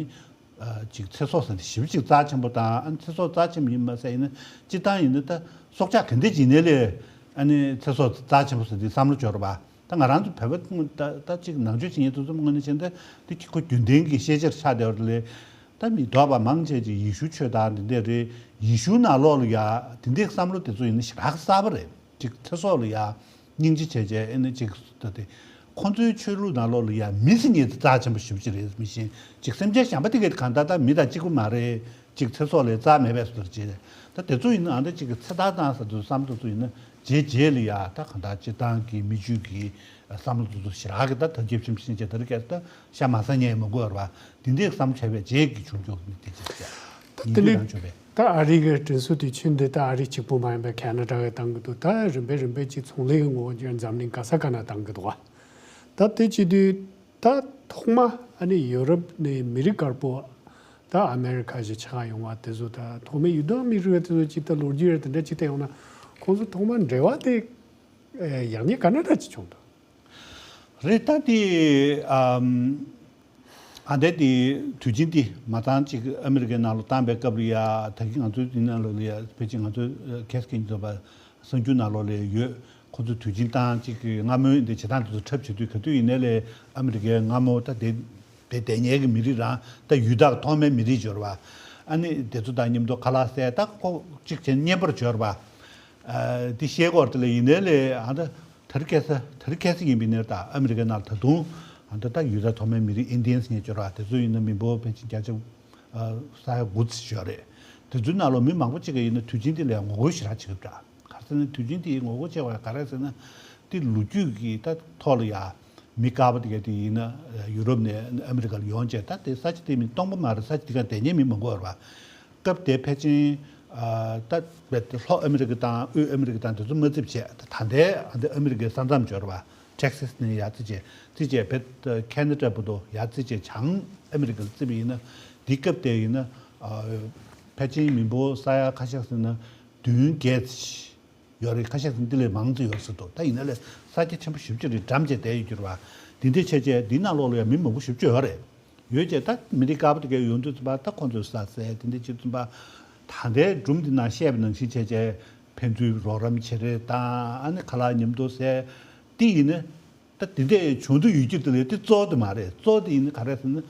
ཨ་ཅིག་ཚེ་སྲོག་ཟེར་དེ་ཞེ་པོ་ཅིག་རྩ་ཆེན་པོ་དང་། ཨ་ནི་ཚེ་སྲོག་རྩ་ཆེན་པོ་ཡིན་མ་ཟད་ཡིན་ན་སྤྱིར་བཏང་ཡིན་ན་ད་སྲོག་ཆགས་ག་འདྲ་ཅིག་ཡིན་ནའི་ལས་ཨ་ནི་ཚེ་སྲོག་རྩ་ཆེན་པོ་ཟེར་དེ་བསམ་བློ་འབྱོར་བ། ད་ང་རང་ཚོ་བོད་པ་ད་ད་ཅིག་ནང་ཆོས་བྱེད་མཁན་དེ་ཚོ་དངོས་གནས་བྱས་ན་ད་དེ་ཁོ་རྒྱུན་ལྡན་གྱི་ཤེས་བྱར་ཆགས་བསྡད་པ་ལས། ད་མི་འདོད་པ་མང་ཆེ་ཅིག་ཡེ་ཤུ་ཆོས་དང་དེ་འདྲ་རེད། ཡེ་ཤུ་ནང་ལོགས་ལ་ཡ་དེ་འདྲའི་བསམ་བློ་དེ་ཚོ་ཡིན་ན་ཞེ་དྲག་གསར་པ་རེད། ཅིག་ཚེ་སྲོག་ལ་ཡ་སྙིང་རྗེ་བྱས་བྱས། ཨེ་ནི་ཅིག་ད་དེ་ཁོང་ཚོའི་ཆོས་ལུགས་ནང་ལོགས་ལ་ཡ་མི་ཟེར་མཁན་དེ་རྩ་ཆེན་པོ་ཞེ་པོ་ཅིག་རེད། མི་གཞན་ཅིག་སེམས་ཅན་གཞན་པ་དེ་གས་གང་ལྟར་ད་མི་དང་གཅིག་པ་མ་རེད། ཅིག་ཚེ་སྲོག་ལས་རྩ་མེད་པའི་བཟོ་འདྲ་བྱས། ད་དེ་ཚོ་ཡིན་ན་ཨ་འདྲ་ཅིག་གི་ཚེ་ཐར་བཏང་ས་དེ་ཚོ་བསམ་བློ་དེ་ཚོ་ཡིན་ན་ དེའི་རྗེས་ལ་ཡ་ད་གང་ལྟར་སྤྱིར་བཏང་གི་མི་རྒྱུད་ཀྱི་བསམ་བློ་དེ་ཚོ་ཞེ་དྲག་གི་ད་ཐབས་ཇེ་ཆེར་ཕྱིན་བྱས་དེ་རིང་ཁ་སང་ད་ཤ་མ་ཟ་མཁན་མང་པོ་ཡོད་རེད་པ། འདི་འདྲའི་བསམ་བློ་བྱས་པའི་རྗེས་ཀྱི་བྱུང་རྒྱུ་ནི་དེ་ཅིག་ཡིན་རྒྱུ་རང་བྱུང་བས། ད་ཨ་རི་གི་དྲིན་གཟོ་དེ་ཆུ་འདི་ད་ཨ་རི་གཅིག་པུ་མ་ཡིན་པའི་ཁ་ན་ཌ་གིས་བཏང་གི་འདུག་ད་རིམ་པས་རིམ་པས་ཀྱི་ཚོང་ལས་ཀྱི་ངོ་བོ་འཛམ་གླིང་ག་ས་ག་ན་བཏང་གི་འདུག་བ། ད་དེ་བྱེད་དུས་ད་ཐོག་མ་ཨ་ནི་ཡུ་རོབ་ནས་མི་རིགས་དཀར་པོ་ད་ཨ་མེ་རི་ཁ་ཞིག་ཆགས་ཡོང་བ་དེ་ཚོ། ད་ཐོག་མའི་ཡུལ་དུ་མི་རིགས་དེ་ཚོ་ཅིག་ད་ལོ་རྒྱུས་རེད། དེ་འདྲ་ཅིག་ད་ཡོང་ན་ཁོང་ཚོ་ཐོག་མ་འབྲེལ་བ་དེ་ཡག་ཉེས་ག་འདྲ་འདྲ་ཅིག་བྱུང་འདུག་རེད། ད་དེ་ཨ་ཨ་འདས་དེ་དུས་ཆེན་དེ་མ་བཏང་ཅིག་ཨ་མི་རི་ཀའི་ནང་ལ་བཏང་པའི་སྐབས་ལ་ཡ། ད་གིན་ང་ཚོའི་འདི་ནང་ལོགས་ལ་ཡ་ཕལ་ཆེར་ང་ཚོའི་ཁ་སང་གི་ཉིན་ཚོ་པ་གསར་འགྱུར་ནང་ལོགས་ལ་ཡོད། ཁོ་ཚོ་དུས་ཆེན་བཏང་ཅིག་གི་སྔ་མོའི་འདི་བྱེད་སྟངས་དེ་ཚོ་འཁྲབ་བྱེད་དུས་ག་དུས་ཡིན་ནའི་ལས་ཨ་མི་རི་ཀའི་སྔ་མོ་ད་དེ་དེ་དེ་ཉལ་གི་མི་རིགས་རང་ད་ཡུལ་བདག་ཐོག་མའི་མི་རིགས་འབྱོར་བ། ཨ་ནི་དེ་ཚོ་དང་མཉམ་དུ་ཁ་ལག་བཟས་ད་ཁོ་གཅིག་བྱས་ན་གཉེན་པོར་འབྱོར་བ། ཨ་དེ་བཤད་སྐོར་དེ་ལ་ཡིན་ནའི་ལས་ཨ་ད་དེ་རིང་ཁ་སང་དེ་རིང་ཁ་སང་ཡིན་པ་ཡིན་ནའི་ད་ཨ་མི་རི་ཀའི་ནང་ད་དུང་ཨ་ད་ད་ཡུལ་བདག་ཐོག་མའི་མི་རིགས་ཨིན་ཌི་ཡན་ཟེར་མཁན་འབྱོར་བ་དེ་ཚོ་ཡིན་ན་མི་འབོར་ཕལ་ཆེར་བརྒྱ་ཆ་ས་ཡ་དགུ་ཙམ་ཡོད་རེད། དེ་ཚོའི་ནང་ལོགས་མི་མང་པོ་ཅིག་གིས་ཡིན་ན་དུས་ཆེན་དེ་ལ་ངོ་རྒོལ་ཞེ་དྲག་བྱེད་ཀྱི་འདུག་ག་རེ་ཟེར་ན་དུས་ཆེན་དེའི་ངོ་རྒོལ་བྱས་པ་ག་རེ་ཟེར་ན། དེ་ལོ་རྒྱུས་ཀྱི་ད་ཐོག་ལ་ཡ་མི་དཀར་པོ་དེ་ག་དེ་ཡིན་ན་ཡུ་རོབ་ནས་ཨ་མི་རི་ཀ་ལ་ཡོང་བྱས། ད་དེ་ས་ཆ་དེ་མི་སྟོང་པ་མ་རེད། ས་ཆ་དེ་ག་བསྡད་མཁན་མི་མང་པོ་ཡོད་རེད་པ། སྐབས་དེ་ཕལ་ཆེར་ད་ལྷོ་ཨ་མི་རི་ཀ་དང་དབུས་ཨ་མི་རི་ཀ་དང་དེ་ཚོ་མ་རྩིས་བྱས། ད་ད་ལྟའི་ཨ་འདི་ཨ་མི་རི་ཀའི་ས་མཚམས་འབྱོར་བ། ཊེག་སཱས་ནས་ཡར་རྩིས་བྱས། རྩིས་བྱས་བེད་ཁེ་ན་ཌ་བར་དུ་ཡར་རྩིས་བྱས། བྱང་ཨ་མི་རི་ཀ་ལ་རྩིས་པ་ཡིན་ན། འདི་སྐབས་དེ་ཡིན་ན་ཕལ་ཆེར་མི་འབོར་ས་ཡ་ཁ་ཤས་ཟིན་ན་བདུན་བརྒྱད་ཡོད་རེད། ཁ་ཤས་ཟིན་འདི་ལས་མང་ཙམ་ཡོད་ཟེར་འདུག་ད་ཡིན་ན་ལས་ས་ཆ་ཆེན་པོ་ཞེ་པོ་ཅིག་རེད། འགྲམ་བྱས་བསྡད་ཡོད་རྒྱུ་རེད་པ། འདི་འདྲ་བྱས་བྱས་འདི་ནང་ལོགས་ལ་ཡང་མི་མང་པོ་ཞེ་པོ་ཅིག་ཡོད་རེད། ཡོད་ཅེས་ད་མི་རིགས་དཀར་པོ་དེ་གའི་ཡོང་དུས་ཙམ་པ་ད་ཁོང་ཚོས་ས་ཟས་དེ་འདྲ་བྱེད་ཙམ་པ། ད་ལྟའི་སྒྲུང་འདི་ནང་བཤད་པ་ནང་བཞིན་བྱས་བྱས་ཕན་ཚུན་རོགས་རམ་བྱེད་རེས་དང་། ཨ་ནི་ཁ་ལག་མཉམ་དུ་ཟས། དེ་ཡིན་ན་ད་དེ་འདྲས་བྱུང་དུ་ཡོད་རྒྱུ་དེ་ལས་དེ་གཙོ་བོ་དེ་མ་རེད། གཙོ་བོ་དེ་ཡིན་ན་ག་རེ་ཟེར་ན།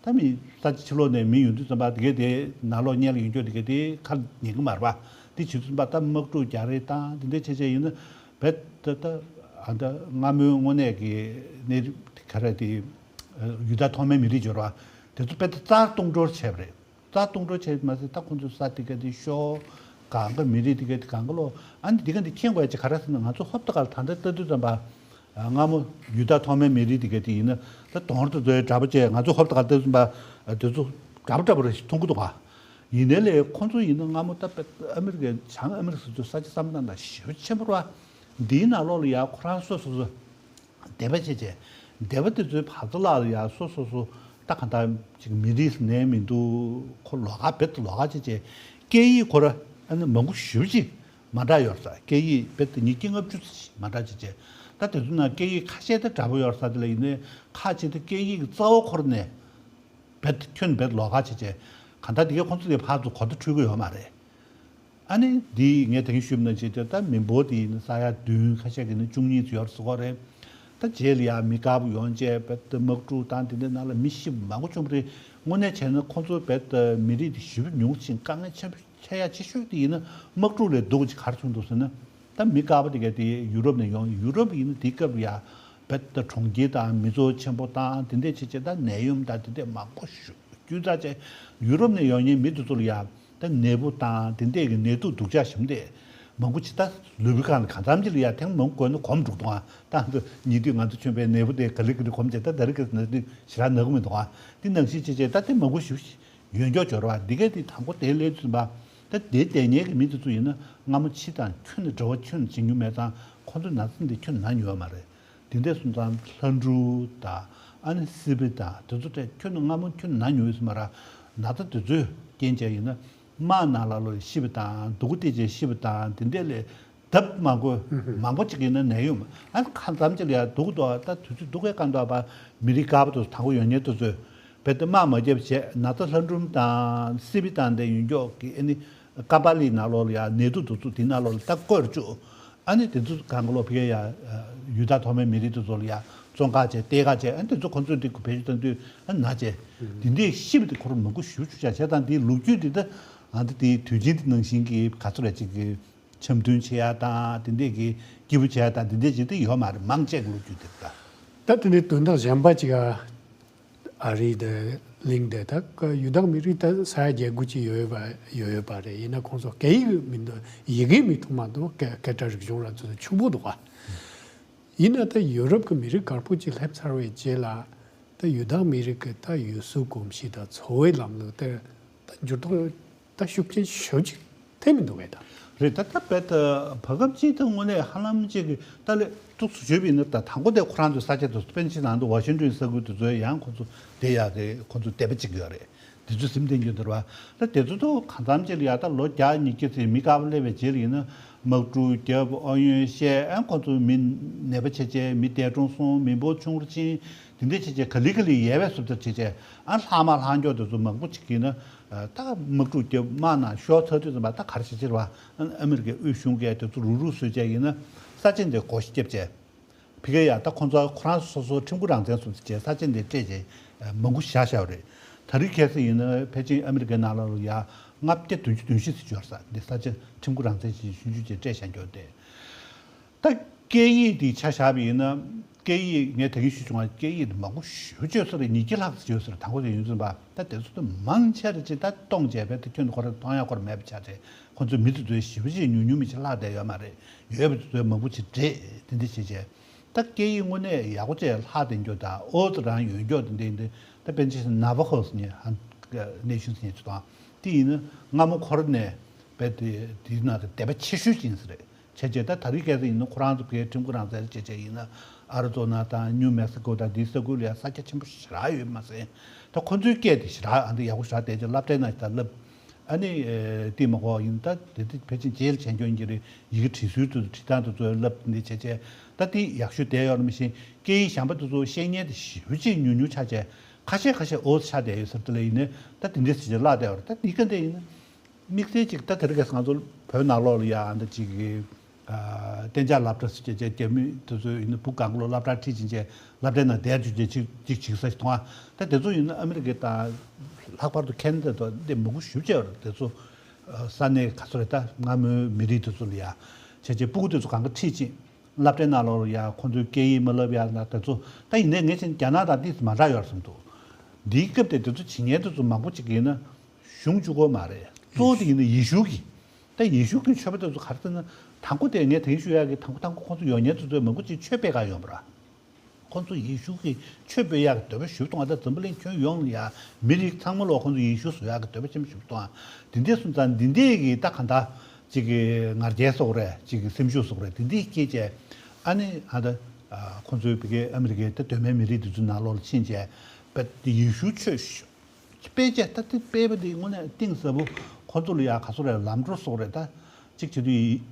ད་མི་ས་ཆ་ཕྱི་ལོགས་ནས་མི་ཡོང་དུས་ཙམ་པ་དེ་གའི་དེ་ནང་ལོགས་ཉལ་ཡོང་རྒྱུ་དེ་གའི་དེ་ཁ་ཉན་གི་མ་རེད་པ། དེ་བྱེད་དུས་ཙམ་པ་ད་དམག་འཁྲུག་རྒྱག་རེས་དང་དེ་འདྲས་བྱས་བྱས་ཡིན་ན་བེད་ད་ད་ཨ་ད་སྔ་མོའི་དངོས་གནས་ཀྱི་གནས་ག་རེ་དེ་ཡུལ་བདག་ཐོག་མའི་མི་རིགས་འབྱོར་བ་དེ་ཚོ་བེད་ད་རྩ་སྟོངས་འགྲོར་བྱས་པ་རེད། རྩ་སྟོངས་འགྲོ་བྱས་མ་ཟད་ད་ཁོང་ཚོའི་ས་དེ་ག་དེ་ཤོར། གང་ག་མི་རིགས་དེ་ག་དེ་གང་ག་ལོ། ཨ་ནི་དེ་ག་དེ་མཁྱེན་དགོས་ཡ་ཅིག་ག་རེ་ཟེར་ན། ང་ཚོ་ཧོབ་ཏེ་ག་ལ་ད་ལྟ་ལྟ་དུས་ཙམ་པ་སྔ་མོ་ཡུལ་བདག་ཐོག་མའི་མི་རིགས་དེ་ག་དེ་ཡིན་ན་ད་གདོང་དེ་ཚོའི་འདྲ་པོ་བྱས། ང་ཚོ་ཧོབ་ཏེ་ག་ལ་ལྟ་དུས་ཙམ་པ་དེ་ཚོ་འདྲ་པོ་འདྲ་པོ་རེ་ཞིག་མཐོང་གི་འདུག་ག་ཡིན་ནའི་ལས་ཁོང་ཚོ་ཡིན་ན་སྔ་མོ་ད་ཨ་མི་རི་ཀའི་བྱང་ཨ་མི་རི་ཀ་ཟེར་དུས་ས་ཆ་བསམ་བློ་བཏང་ན་ཞེ་པོ་ཆེན་པོ་རེད་པ། འདིའི་ནང་ལོགས་ལ་ཡ་ཁོ་རང་སོ་སོ་སོ་སྡེ་པ་བྱས་བྱས། སྡེ་པ་དེ་ཚོའི་བར་དུ་ལ་ཡ་སོ་སོ་སོ་ད་ག་འདྲ་ཅིག་མི་རིགས་ནས་མི་འདུག་ཁོ་ལོགས་ཀ་བེད་ལོགས་ཀ་བྱས་བྱས། སྐད་ཡིག་ཁོ་ར་ཨ་ནི་མང་པོ་ཞེ་པོ་ཅིག་མ་འདྲ་ཡོད་ས། སྐད་ཡིག་བེད་ཉིས་བརྒྱ་ལྔ་བཅུ་ཙམ་ཞིག་མ་འདྲ་བྱས་བྱས། ད་དེ་ཚོ་ནང་སྐད་ཡིག་ཁ་ཤས་ད་འདྲ་པོ་ཡོད་ས་དེ་ལ་ཡིན་ནའི་ཁ་ཅིག་ད་སྐད་ཡིག་རྩ་བ་ཁོ་ར་ནས་བེད་ཁྱོན་བེད་ལོགས་ཀ་བྱས་བྱས། ག་འདྲ་དེ་གའི་ཁོང་ཚོ་དེ་ཕར་ཚུར་གོ་བརྡ་འཕྲོད་ཀྱི་ཡོད་མ་རེད། ཨ་ནི་འདི་ངས་ད་གིན་ཞུས་པ་ནང་བཞིན་དེ་ད་མི་འབོར་དེ་ཡིན་ན་ས་ཡ་བདུན་ཁ་ཤས་ཀྱི་ནི་བཅུ་གཉིས་ཙམ་ཡོད་ཟེར་གོ་རེད། ད་རྗེས་ལ་ཡང་མི་དཀར་པོ་ཡོང་བྱས་བེད་དམག་འཁྲུག་དང་དེ་འདྲའི་ནང་ལ་མི་ཤི་མང་པོ་བྱུང་བ་རེད། དངོས་གནས་བྱས་ན་ཁོང་ཚོ་བེད་མི་རིགས་དེ་ཞེ་པོ་ཉུང་ཞིང་དཀའ་ངལ་ཆེན་པོ་ཆེ་ཡ་ཆེ་ཤོས་དེ་ཡིན་ན་དམག་འཁྲུག་ལས་སྡུག་ཅིག་ག་རེ་བྱུང་འདུག་ཟེར་ན། ད་མི་དཀར་པོ་དེ་ག་དེ་ཡུ་རོབ་ནས་ཡོང་། ཡུ་རོབ་ཡིན་ན་དེའི་སྐབས་ལ་ཡ་བེད་གྲོང་ཁྱེར་དང་མི་ཚོ་ཆེན་པོ་དང་དེ་འདྲས་བྱས་བྱས་ད་ནད་ཡམས་དང་དེ་འདྲས་མང་པོ་ཞིག་ཁྱོད་ཚ་ཆེ། ཡུ་རོབ་ནས་ཡོང་མཁན་མི་དེ་ཚོ་ལ་ཡང་ད་ནད་འབུ་དང་དེ་འདྲས་ཀྱི་ནད་དུག་སྡུག་ཅག་ཞིག་འདི་མང་པོ་ཅིག་ད་ལུས་པོའི་སྒང་ལ་གང་འཚམ་ཅིག་ལ་ཡང་ཐེངས་མང་པོ་འགོས་ན་གོམས་འགྲོ་གི་འདུག་ཨ། ད་འདི་ཉེ་དུས་ང་ཚོ་བྱོན་པའི་ནད་འབུ་དེ་ག་ལེ་ག་ལེ་གོམས་བྱས་ད་ད་རེས་ཀྱི་ནད་འདི་ཞེ་དྲག་ན་གི་མི་འདུག་ཨ། འདི་ནང་བཞིན་བྱས་བྱས་ད་དེ་མང་པོ་ཞིག་ཡོན་སྐྱོར་འབྱོར་བ་འདི་གས་དེ་དང་པོ་དེ་སླེབས་ཚུན་པ། ད་དེ་བསྡད་མཁན་གྱི་མི་དེ་ཚོ་ཡིན་ན་སྔ་མོ་ཕྱི་དང་ཁྱོན་ནས་འབྲེལ་བ་ཁྱོན་ནས་བྱེད་མྱོང་མེད་ཙང་ཁོང་ཚོ་ན་ཚ་འདི་ཁྱོན་ནས་ན་མྱོང་ཡོད་མ་རེད། དེ་འདྲ་སོང་ཙང་ལྷ་འབྲུག་དང་ཨ་ནི་སི་པི་དང་དེ་ཚོ་ཏྲེ་ཁྱོན་ནས་སྔ་མོ་ཁྱོན་ནས་ན་མྱོང་ཡོད་ས་མ་རེད། ན་ཚ་དེ་ཚོའི་རྐྱེན་བྱས་ཡིན་ན་དམག་ནང་ལ་ལོག་ཤི་བ་དང་སྡུག་སྐད་བྱས་ཤི་བ་དང་དེ་འདྲ་ལས་ལྡབ་མང་པོ་མང་པོ་ཅིག་ཡིན་ན་ནད་ཡོད་མ། ཨ་ནི་ཁ་ཙམ་ཅིག་ལ་ཡ་སྡུག་འདུག་ད་དུས་ཚོད་སྡུག་གས་བཀག་འདུག་པ། མི་རིགས་དཀར་པོ་དེ་ཚོ་དང་པོ་ཡོང་མཁན་དེ་ཚོས་རྦད་དེ་དམག་མ་བརྒྱབ་བྱས་ན་ཚ་ལྷ་འབྲུག་དང་སི་པི་དང་དེ་ཡོན་སྐྱོར་གྱི་ཨ་ནི་ཀ་པ་ལི་ནང་ལོགས་ལ་ཡ་ནད་དུག་དེ་ཚོ་དེ་ནང་ལོགས་ལ་ད་བཀོལ་བཅུག་ཨ་ནི་དེ་ཚོ་གང་ག་ལོག་ཕི་གེ་ཡ་ཡུལ་བདག་ཐོག་མའི་མི་རིགས་དེ་ཚོ་ལ་ཡ་བཙོན་ཁང་བྱས་གཏེར་ཁ་བྱས། ཨ་ནི་དེ་ཚོ་ཁོ་ཚོས་དེ་བེད་སྤྱོད་བཏང་དུས་ཨ་ན་བྱས་དེ་འདྲའི་ཤི་བ་དེ་ཁོ་རང་མང་པོ་ཞེ་པོ་བྱུང་བྱས་བྱས་ཙང་དེའི་ལོ་རྒྱུས་དེ་ད་ཨ་ད་དེའི་དུས་ཆེན་དེ་ནང་བཞིན་གྱི་ག་ཚོད་རེ་ཅིག་གི་འཆམ་མཐུན་བྱེད་ཡ་དང་དེ་འདྲས་ཀྱི་སྐྱིད་པོ་བྱེད་ཡ་དང་དེ་འདྲས་ཅིག་དེ་ཡོད་མ་རེད། མང་ཆེ་གི་ལོ་རྒྱུས་དེ་ད། ད་དེ་ནས་དོན་དག་གཞན་པ་ཅིག་ཨ་རི་དེ་ གླིང་དེ་ད་ཡུལ་དྭགས་མི་རིགས་ད་ས་ཡ་བརྒྱད་དགུ་ཅིག་ཡོད་པ་ཡོད་ཡོད་པ་རེད། ཡིན་ན་ཁོང་ཚོ་སྐད་ཡིག་མི་འདུག་ཡི་གེ་མི་ཐུབ་མ་གཏོགས་སྐད་སྐད་སྒྲ་རིག་གཞུང་ར་ཚོ་ཕྱུག་པོ་འདུག་ག་ཡིན་ན་ད་ཡུ་རོབ་ཀྱི་མི་རིགས་དཀར་པོ་ཅིག་སླེབས་ཚར་བའི་རྗེས་ལ་ད་ཡུལ་དྭགས་མི་རིགས་ཀྱི་ད་ཡུལ་སྲོལ་གོམས་གཤིས་དང་འཚོ་བའི་ལམ་ལུགས་དེར་ད་འགྱུར་ལྡོག་ད་ཤུགས་ཆེན་ཞེ་པོ་ཅིག་ཐེབས་མི་འདུག་གས་ད། རེད། ད་ལྟ་བེད་བར་སྐབས་ཅིག་ད་དངོས་གནས་ཧ་ལམ་ཅིག་གི་ད་ལས་ཏོག་ཙམ་བརྗོད་པ་ཡིན་ན། ད་དང་པོ་དེ་ཁོ་རང་ཚོའི་ས་ཆ་དེ་ཚོ་དཔེར་ན་ཆ་བཞག་ན་ཝ་ཤིང་ཏོན་ས་ཁུལ་དེ་ཚོའི་ཡང་ཁོ་ཚོ་བསྡད་ཡག་གི་ཁོ་ཚོ་སྡེ་པ་གཅིག་ཡོད་རེད། དེ་ཚོ་ཟིན་བསྡད་རྒྱུ་འདུག་བ། ད་དེ་ཚོ་ད་གང་འཚམ་ཅིག་ལ་ཡ་ད་ལོ་བརྒྱ་ཉིས་བརྒྱ་ཚོའི་མི་དཀར་པོ་སླེབས་པའི་རྗེས་ལ་ཡིན་ན་དམག་འཁྲུག་བརྒྱབ། ཨོ་ཡོན་བཤད། ཨ་ཁོ་ཚོ་མི་ནད་པ་བྱས་བྱས་མི་འདས་གྲོངས་སོང་། མི་འབོར་ཆུང་རུ་ཕྱིན། དེ་འདྲ་བྱས་བྱས་ག་ལེ་ག་ལེ་ཡལ་བའི་བཟོ་ལྟ་བྱས་བྱས། ཨ་ལྷག་མ་ལྷག་མགྱོགས་དེ་ཚོ་མང་པོ་ཅིག་ཡིན་ན་ད་དམག་འཁྲུག་བརྒྱབ། དམག་ནང་ཤོར་ཚར་དུས་ཙམ་པ་ད་ག་རེ་བྱེད་ཕྱིར་བ། ཨ་ནི་ཨ་མི་རི་ཀའི་དབུས་གཞུང་གིས་དེ་ཚོ་རུག་རུག་བཟོས་བྱས་ཡིན་ན་ས་ཆ་འདི་བགོ་བཤའ་བརྒྱབ་བྱས། ཕ་གི་ཡ་ད་ཁོང་ཚོ་ཁོ་རང་སོ་སོ་ཁྲིམས་ཁང་རང་བཙན་སོགས་བྱས་ས་ཆ་འདི་སྤྲད་བྱས་མང་པོ་བཞག་བཞག་པ་རེད། ད་རེས་ཁ་སང་ཡིན་ན་ཕལ་ཆེར་ཨ་མི་རི་ཀའི་ནང་ལ་ཡ་ལྔ་བརྒྱ་བདུན་ཅུ་དོན་བཞི་ཙམ་ཡོད་ས་འདི་ས་ཆ་ཁྲིམས་ཁང་རང་བཙན་བྱས་ཆུང་ཆུང་བྱས་སྤྲད་བཞག་མགྱོགས་དེ། ད་སྐད་ཡིག་འདི་ཆ་བཞག་པ་ཡིན་ན། སྐད་ཡིག་ངས་ད་གིན་ཞུས་བྱུང་བ། སྐད་ཡིག་འདི་མང་པོ་ཞེ་པོ་ཅིག་ཡོད་ས་རེད། ཉིས་བརྒྱ་ལྷག་ཙམ་ཡོད་ས་རེད། དང་པོ་དེ་ཡིན་ཙམ་པ་ད་དེ་ཚོ་ད་མང་ཆེ་རེ་ཅིག་ད་སྟོངས་བྱས་པས། ད་ཁྱོན་ནས་ཁོ་རང་མཐོང་ཡག་ཁོ་རང་མེད་པ་ཆགས་བྱས། ཁོ་ཚོའི་མི་དེ་ཚོའི་ཞེ་པོ་ཅིག་ཉུང་ཉུང་མི་ཅིག་ལྷག་བསྡད་ཡོད་མ་རེད། ཡོད་པ་དེ་ཚོའི་མང་པོ་ཅིག་བྲོས། དེ་འདྲ་བྱས་བྱས་ད་སྐད་ཡིག་དངོས་གནས་ཡག་པོ་བྱས་ལྷག་བསྡད་མགྱོགས་དང་། ཨོ་ཙི་རང་ཡོད་མགྱོགས་དེ་འདྲ་ཡིན་དུས། ད་དཔེར་ན་ཆ་བཞག་ན་ནཱ་ཝ་ཧོ་ཟེར་མཁན་ཧན་གནས་གཞི་ཟེར་མཁན་ཅིག་དང་། དེ་ཡིན་ན་སྔ་མོ་ཁོ་རང་ནས་བས་དེ་དེའི་ནང་དུ་སྡེ་པ་ཆེ་ཤོས་ཅིག་ཡིན་ས་རེད། བྱས་བྱས་ད་ད་རེས་སྐད་ཆ་ཡིན་ན་ཁོ་རང་ཚོ་གའི་ཁྲིམས་ཁང་རང་བཙན་བྱས་བྱས་ཡིན་ན། ཨ་རི་ཛོ་ན་དང་ནིའུ་མེག་སི་ཀོ་དང་དེའི་ས་ཁུལ་ལ་ཡ་ས་ཆ་ཆེན་པོ་ཞེ་དྲག་ཡོད་མ་ཟད། ད་ཁོ་ཚོའི་སྐད་དེ་ཞེ་དྲག་ཨ་འདི་ཡག་པོ་ཞེ་དྲག་བསྡད་བྱས་སློབ་གྲྭའི་ནང་ཞིག་ད་བསླབ། ཨ་ནི་ཨེ་དེ་མ་གོ་ཡིན། ད་དེ་དེ་ཕལ་ཆེར་རྗེས་ལ་བྱས་མགྱོགས་ཡིན་གྱི་རེད། ཡི་གེ་བྲིས་སྲོལ་དེ་ཚོ་བྲིས་སྟངས་དེ་ཚོ་བསླབ། འདི་བྱས་བྱས་ད་དེ་ཡག་ཤོས་བསྡད་ཡོད་རེད། མ་གཞི་སྐད་ཡིག་གཞན་པ་དེ་ཚོ་ཤེས་མཁན་དེ་ཞེ་པོ་ཅིག་ཉུང་ཉུང་ཆགས་བྱས། ཁ་ཤས་ཁ་ཤས་ཨོ་ཙི་ཆགས་བསྡད་ཡོད་ས་རེད། དེ་ལ་ཡིན་ནའི་ད་དེ་འདྲས་བྱས་བྱས་བསླབ་བསྡད་ཡོད་རེད། ད་འདི་ག་འདྲས་ཡིན་ན། དམིགས་བསལ་ཅིག་ད་དེ་རིང་ཁ་སང་ང་ཚོ་བོད་ནང་ལོགས་ལ་ཡ་ཨ་འདྲ་ཅིག་གི་ཨ་གཏན་འཇགས་སློབ་གྲྭ་ཟེར་བྱས་བྱས་རྒྱ་མི་དེ་ཚོ་ཡིན་ན་བུ་གང་ག་ལོ་སློབ་གྲྭར་ཁྲིད་ཕྱིན་བྱས་སློབ་གྲྭའི་ནང་བསྡད་བཅུག་བྱས་ཅིག་ཅིག་བྱེད་ས་ཞིག་མཐོང་ཨ། ད་དེ་ཚོ་ཡིན་ན་ཨ་མི་རི་ཀའི་དང་ལྷག་པར་དུ་ཁེ་ན་ཌ་དང་འདི་མང་པོ་ཞེ་པོ་ཅིག་ཡོད་རེད། དེ་ཚོ་ཨ་ས་གནས་ག་ཚོད་རེད། ད་སྔ་མོའི་མི་རིགས་དེ་ཚོ་ལ་ཡ་བྱས་བྱས་སྤུ་གུ་དེ་ཚོ་གང་ག་ཁྲིད་ཕྱིན། སློབ་གྲྭའི་ནང་ལོགས་ལ་ཡ་ཁོང་ཚོའི་སྐད་ཡིག་མ་བསླབ་ཡ་ན་དེ་ཚོ། ད་ཡིན་ནའི་ངས་བྱས་ན་རྒྱ་ནག་དང་ཏོག་ཙམ་མ་འདྲ་ཡོད་རེད་བསམ་འདུག་འདིའི་སྐབས་དེ་དེ་ཚོ་བྱེད་མཁན་དེ་ཚོ་མང་པོ་ཅིག་ཡིན་ན། གཞུང་གཅིག་པོ་མ་རེད། གཙོ་བོ་དེ་ཡིན་ན་ཡེ་ཤུ་གི། ད་ཡེ་ཤུ་གི་ཆོས་པ་དེ་ཚོ་ག་རེ་ཟེར་ན། དང་པོ་དེ་ངས་དེ་རིང་ཞུ་ཡག་གི་དང་པོ་དང་པོ་ཁོང་ཚོ་ཡོང་མཁན་དེ་ཚོས་མང་པོ་ཅིག་ཆོས་སྤེལ་ག་ཡོང་བ་ར། ཁོང་ཚོ་ཡེ་ཤུ་གི་ཆོས་སྤེལ་ཡག་གི་འདོད་པ་ཞེ་པོ་མཐོང་བ། ད་འཛམ་བུ་གླིང་ཁྱོན་ཡོངས་ལ་ཡ་མི་རིགས་ཚང་མ་ལོ་ཁོང་ཚོ་ཡེ་ཤུ་བཟོ་ཡག་གི་འདོད་པ་ཆེན་པོ་ཞེ་པོ་མཐོང་བ། དེ་འདྲས་སོང་ཙང་འདི་འདྲས་ཀྱི་ད་ག་འདྲ་ཅིག་གི་ང་རྒྱལ་སོགས་རེད། ཅིག་གི་སེམས་ཤུགས་སོགས་རེད། དེ་འདྲས་སྐྱེས་བྱས། ཨ་ནི་ཨ་ད་ཨ་ཁོང་ཚོའི་བི་གའི་ཨ་མི་རི་ཀའི་ད་གདོད་མའི་མི་རིགས་དེ་ཚོའི་ནང་ལོགས་ལ་ཕྱིན་བྱས་པ་དེ་ཡེ་ཤུ་ཆོས་སྤེལ་བྱས། ད་དེ་སྤེལ་བ་དེ་དངོས་གནས་གཏིང་ཟབ་པོ། ཁོ་ཚོ་ལ་ཡ་ག་ཚོད་རེད། ལམ་འགྲོ་སོགས་རེད། ད་ཅིག་བྱེད་དུས་ཡི་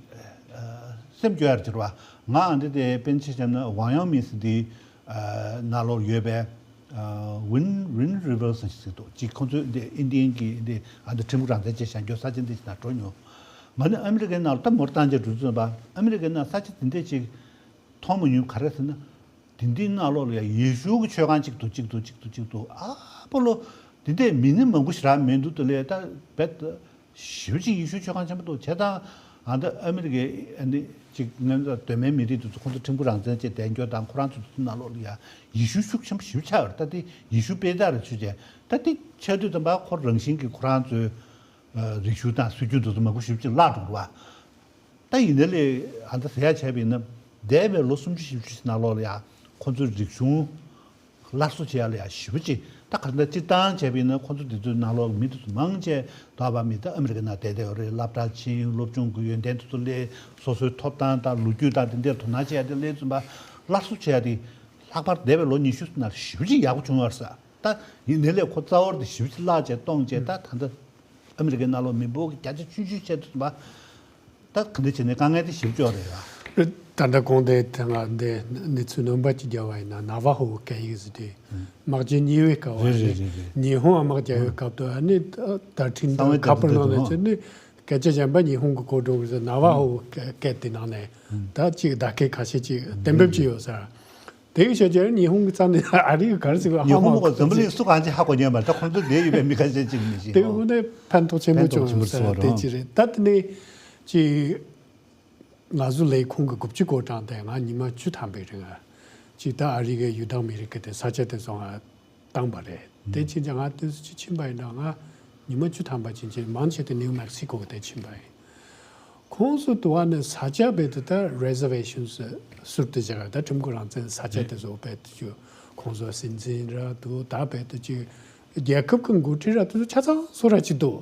ཨ་སེམས་སྐྱོ་ཡ་རེ་བྱེད་རེད་བ། ང་ཨ་འདི་དེ་དཔེར་ན་ཆ་བཞག་ན་ཝང་ཡང་མིན་ཟེར་དེ་ཨ་ནང་ལོགས་ཡོད་པའི་ཨ་ཝིན་ཝིན་རི་ཝར་ཟེར་ཞིག་འདུག་ཅིག་ཁོ་ཚོས་འདི་ཨིན་ཌི་ཡན་གྱི་འདི་ཨ་འདི་ཁྲིམས་ཁང་རང་བཙན་བྱས་བཞག་མགྱོགས་ས་ཆ་འདི་ཞིག་ནང་འགྲོ་མྱོང་། ང་ནི་ཨ་མི་རི་ཀའི་ནང་ལ་ད་མོར་བཏང་བྱས་འགྲོ་དུས་ཙམ་པ་ཨ་མི་རི་ཀའི་ནང་ས་ཆ་དེ་འདྲས་ཅིག་མཐོང་མ་མྱོང་། ག་རེ་ཟེར་ན། དེ་འདིའི་ནང་ལོགས་ལ་ཡ་ཡེ་ཤུ་གི་ཆོས་ཁང་གཅིག་འདུག་གཅིག་འདུག་གཅིག་འདུག་གཅིག་འདུག་ཨ་པོ་ལོ། དེ་འདྲས་མི་ནི་མང་པོ་ཞེ་དྲག་མི་འདུག་དེ་ལས་ད་བེད་ཞེ་པོ་ཅིག་ཡེ་ཤུ་ཆོས་ཁང་ཆེན་པོ་འདུག་བྱས་ཙང་ཨ་ད་ཨ་མི་རི་ཀའི་ཨ་ནི་ཅིག་ང་ཚོ་གདོད་མའི་མི་རིགས་དེ་ཚོ་ཁོང་ཚོ་ཁྲིམས་ཁང་རང་བཙན་བྱས་བསྡད་མགྱོགས་དང་། ཁོ་རང་ཚོ་དེ་ཚོ་ནང་ལོགས་ལ་ཡ་ཡེ་ཤུ་ཤུགས་ཆེན་པོ་ཞེ་པོ་ཆགས་ཡོད་རེད། ད་དེ་ཡེ་ཤུ་དཔེ་ཆ་རེ་ཚུད་བྱས། ད་དེ་ཆགས་དུས་ཙམ་པ་ཁོ་རང་བཞིན་གྱིས་ཁོ་རང་ཚོའི་ཨ་རིག་གཞུང་དང་སྲོལ་རྒྱུན་དེ་ཚོ་མང་པོ་ཞེ་པོ་ཅིག་བརླག་འགྲོ་རེད་བ། ད་ཡིན་ནའི་ལས་ཨ་ད་ཟེར་ཡ་བྱས་པ་ཡིན་ན། འདས་པའི་ལོ་སུམ་ཅུ་བཞི་བཅུ་ཞིག་ནང་ལོགས་ལ་ཡ་ཁོ་ཚོའི་རིག་གཞུང་སླར་གསོ་བྱེད་ཡ་ལ་ཡ་ཞེ་པོ་ཅིག་ད་ག་ད་སྤྱིར་བཏང་བྱས་པ་ཡིན་ན་ཁོ་ཚོ་དེ་ཚོའི་ནང་ལོགས་མི་དེ་ཚོ་མང་ཆེ་དོགས་པ་མི་ད་ཨ་མི་རི་ཀའི་ནང་བསྡད་བསྡད་ཡོད་རེད། སློབ་གྲྭར་ཕྱིན། སློབ་སྦྱོང་གི་ཡོན་ཏན་དེ་ཚོ་སླེབས། སོ་སོའི་ཐོབ་ཐང་དང་ལོ་རྒྱུས་དང་དེ་འདྲའི་དོ་སྣང་བྱེད་ཡ་དེ་སླེབས་ཙམ་པ་སླར་གསོ་བྱེད་ཡ་དེ་ལྷག་པར་འདས་པའི་ལོ་ཉི་ཤུ་ནང་ཞེ་པོ་ཅིག་ཡག་པོ་བྱུང་བ་རེད་ས། ད་ཡིན་ནའི་ལས་ཁོ་རྩ་བོར་དེ་ཞེ་པོ་ཅིག་བརླག་བྱས་སྟོངས་བྱས། ད་ད་ལྟ་ཨ་མི་རི་ཀའི་ནང་ལོགས་མི་འབོར་གྱི་བརྒྱ་ཆ་བཅུ་བཅུ་བྱས་འདུག་པ། ད་ག་འདྲ་བྱས་ནས་དཀའ་ངལ་དེ་ཞེ་པོ་ཅིག་ཡོད་རེད་ཡ། ད་ལྟ་གོང་དེ་ད་ང་འདི་གནས་ཚུལ་སྣོན་པ་ཅིག་བརྒྱབ་པ་ཡིན་ན། ནཱ་ཝ་ཧོ་སྐད་ཡིག་ཟེར་དེ་དམག་ཆེན་གཉིས་པའི་སྐབས་རེད། རེད་རེད་རེད། ཉི་ཧོང་དམག་རྒྱག་པའི་སྐབས་དུ་ཨ་ནི་ད་ཁྲིན་ཏུའུ་ཁ་པར་ནང་ནས་བྱས་ནས་སྐད་ཆ་གཞན་པ་ཉི་ཧོང་གི་གོ་སྒྲོག་ཟེར། ནཱ་ཝ་ཧོ་སྐད་དེ་ནང་ནས་ད་ཅིག་བརྡ་སྐད་ཁ་ཤས་ཅིག་གཏན་འབེབས་ཅིག་ཡོད་ས། དེ་གི་ཆ་རྐྱེན་ཉི་ཧོང་གི་རྩ་ནས་ཨ་རི་གི་ག་རེ་ཟེར་བ་ཧ་མ་གོ། ཉི་ཧོང་གི་འཛམ་བུ་གླིང་སུ་གང་ཅིག་ཧ་གོ་མཁན་མ་རེད། ད་ཁོང་ཚོ་འདིར་ཡོད་པའི་མི་ཁ་ཤས་ཅིག་མི་ཤེས། དེ་གི་དངོས་གནས་ཕན་ཐོགས་ཆེན་པོ་ཕན་ཐོགས་ཆེན་པོ་བྱུང་ས་བྱུང་བ་རེད། དེ་རེད། ཅི་རེད། ད་དེ་ནས་ཅི་ང་ཚོ་ལས་ཁུངས་ཀྱི་དགུ་བཅུ་གོ་གྲངས་དེ་ང་ཉི་མ་བཅུ་ཐམ་པའི་རིང་ཨ་ཅི་ད་ཨ་རི་གི་ཡུལ་དྭགས་མི་རིགས་ཀྱི་དེ་ས་ཆ་དེ་ཚོ་ང་ བཏང་བ་རེད། དེ་ཕྱིན་ཆད་ང་དུས་སུ་ཅི་ཕྱིན་པ་ཡིན་ན། ང་ཉི་མ་བཅུ་ཐམ་པ་ཕྱིན་ཆད་མང་ཆེ་དེ་ནིའུ་མེག་སི་ཀོ་དེ་ཕྱིན་པ་ཡིན། ཁོང་ཚོ་དུ་བ་ནི་ས་ཆ་རྦད་དེ་ད་རི་ཟར་ཝེ་ཤན་ཟུར་དུ་བཞག་ད་ཁྲིམས་ཁང་རང་བཙན་ས་ཆ་དེ་ཚོ་རྦད་དེ་ཅིག་ཁོང་ཚོ་སྲིད་འཛིན་ར་འདུག་ད་རྦད་དེ་ཅིག་རྒྱལ་ཁབ་ཀྱི་འགོ་ཁྲིད་ར་དེ་ཚོ་ཆ་ཚང་བཟོ་ར་ཅིག་འདུག་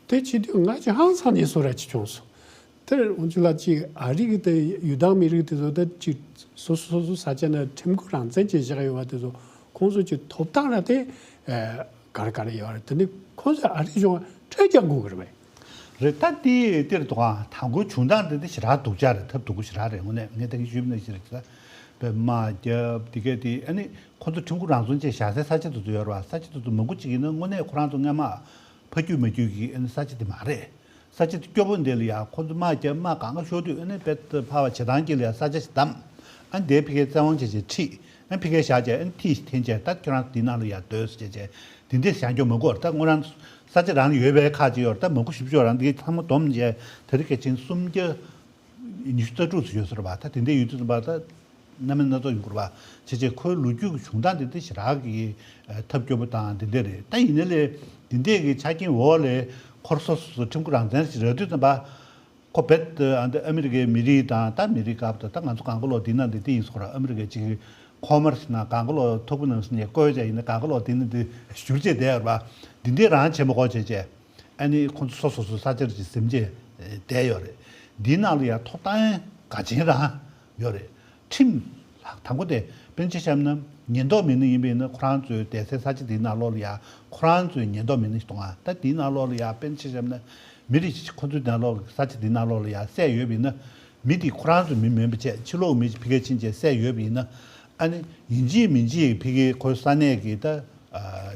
དེ་བྱེད་དུས་ང་ཅིག་ཧང་སང་ནས་བཟོ་ར་ཅིག་བྱུང་སོང་། དེར་འོན་ཆུ་ལ་ཅིག་ཨ་རི་གི་དེ་ཡུལ་དང་མི་རིགས་དེ་ཚོ་ད་ཅིག་སོ་སོ་སོ་སོ་ས་ཆ་ན་ཁྲིམས་ཁང་རང་བཙན་ཅིག་བཞག་ཡོད་པ་དེ་ཚོ་ཁོང་ཚོ་ཅིག་ཐོབ་ཐང་ར་དེ་ག་རེ་ག་རེ་ཡོད་རེད། དེ་ནི་ཁོང་ཚོ་ཨ་རི་གཞུང་ཁྲལ་རྒྱག་དགོས་ཀྱི་རེད་པས། རེད། ད་དེ་དེར་དུ་གང་དང་པོ་བྱུང་སྟངས་དེ་དེ་ཞེ་དྲག་སྡུག་ཅག་རེད། ཐབས་སྡུག་པོ་ཞེ་དྲག་རེད། དངོས་གནས་ངས་ད་གིན་ཞུས་པ་ནང་བཞིན་རེད། ད་དཔེ་དམག་རྒྱབ་དེ་གས་དེ་ཨ་ནི་ཁོང་ཚོ་ཁྲིམས་ཁང་རང་བཙན་ཅེས་བཞག་སའི་ས་ཆ་དེ་ཚོ་ཡོད་རེད་པ། ས་ཆ་དེ་ཚོ་མང་པོ་ཅིག་ཡིན་ན་དངོས་གནས་ཁོ་རང་ཚོ་སྔ་མ་ཕ་རྒྱུད་མ་རྒྱུད་ཀྱི་ཨ་ནི་ས་ཆ་དེ་མ་རེད། ས་ཆ་དེ་སྐྱོ་པོ་འདི་ལ་ཡ་ཁོ་ཚོ་དམག་རྒྱབ་དམག་གང་ག་ཤོར་དུས་ཨ་ནི་དཔེ་ཕར་བ་བྱེ་ཐང་དཀྱིལ་ལ་ཡ་ས་ཆ་ཞིག་བདམས། ཨ་ནི་དེའི་ཕ་གིའི་བཙན་དབང་བྱས་བྱས་ཁྲིད། ཨ་ནི་ཕ་གིའི་བཞག་བྱས་ཨ་ནི་ཐིག་ཞིག་འཐེན་བྱས་ད་ཁྱོད་རང་འདི་ནང་ལ་ཡ་སྡོད་ཟེར་བྱས་བྱས་དེ་འདྲས་བཞག་རྒྱུ་མི་དགོས་རེད། ད་དངོས་རང་ས་ཆ་རང་ལ་ཡོད་པའི་ཁག་ཅིག་ཡོད་རེད། ད་མང་པོ་ཞེ་པོ་ཅིག་ཡོད་རེད། འདི་ཚང་མ་བསྡོམས་བྱས་ད་རེས་སྐད་ཆ་སུམ་བརྒྱ་ཉི་ཤུ་རྩ་དྲུག་ཙམ་ཡོད་ས་རེད་པ། ད་དེ་འདྲས་ཡོད་དུས་ཙམ་པ་ད། སྣ་མིན་སྣ་ཚོགས་ཡོང་དགོས་རེད་པ། བྱས་བྱས་ཁོའི་ལོ་རྒྱུས་ཀྱི་བྱུང་སྟངས་དེ་འདྲ་ཞེ་དྲག་གི་ཐབས་སྐྱོ་པོ་དང་དེ་འདྲ་རེད། ད་ཡིན་ནའི་ལས་དེ་འདྲས་ཀྱི་ཆ་རྐྱེན་འོག་ལས་ཁོ་རང་སོ་སོ་སོ་ཁྲིམས་ཁང་རང་བཙན་ཞིག་རག་དུས་ཙམ་པ། ཁོ་རྦད་དེ་ཨ་འདི་ཨ་མི་རི་ཀའི་མི་རིགས་དང་ད་མི་རིགས་སྐབས་དུ་ད་ང་ཚོ་གང་ག་ལོག་འདི་ན་འདི་འདི་ཡིན་ཟེར་ཁོ་རང་ཨ་མི་རི་ཀའི་ཅིག་ཁོ་མར་སི་ན་གང་ག་ལོག་ཐོག་པུ་ནང་སི་ནས་བཀོལ་བྱས་ཡིན་ན་གང་ག་ལོག་འདི་ན་འདི་བཞུར་བྱས་བསྡད་ཡོད་རེད་པ། འདི་འདྲས་རང་བྱེད་མ་དགོས་བྱས་བྱས། ཨ་ནི་ཁོང་ཚོ་སོ་སོ་སོ་ས་ཆར་ཅིག་ཟིན་བྱས་བསྡད་ཡོད་རེད། འདིའི་ནང་ལ་ཡང་ཐོབ་ཐང་ག་ཅན་རང་ཡོད་རེད། ཁྲིམས་ལག་དང་པོ་དེ་དཔེར་ན་ཆ་བཞག་ན་ཉེན་རྟོག་མི་སྣ་ཡིན་པས་ན་ཁོ་རང་ཚོའི་བསྡད་སའི་ས་ཆ་དེའི་ནང་ལོགས་ལ་ཡང་ཁོ་རང་ཚོའི་ཉེན་རྟོག་མི་སྣ་ཞིག་གཏོང་ང་། ད་དེའི་ནང་ལོགས་ལ་ཡང་དཔེར་ན་ཆ་བཞག་ན་མི་རིགས་ཁོ་ཚོའི་ནང་ལོགས་ས་ཆ་དེའི་ནང་ལོགས་ལ་ཡང་བསད་ཡོད་པས་ན། མི་དེ་ཁོ་རང་ཚོའི་མི་མིན་པ་བྱས་ཕྱི་ལོགས་མི་ཕ་གིར་ཕྱིན་བྱས་བསད་ཡོད་པ་ཡིན་ན། ཨ་ནི་ཡིན་གཅིག་མིན་གཅིག་ཕ་གིའི་ཁོའི་ས་གནས་ཀྱི་ད་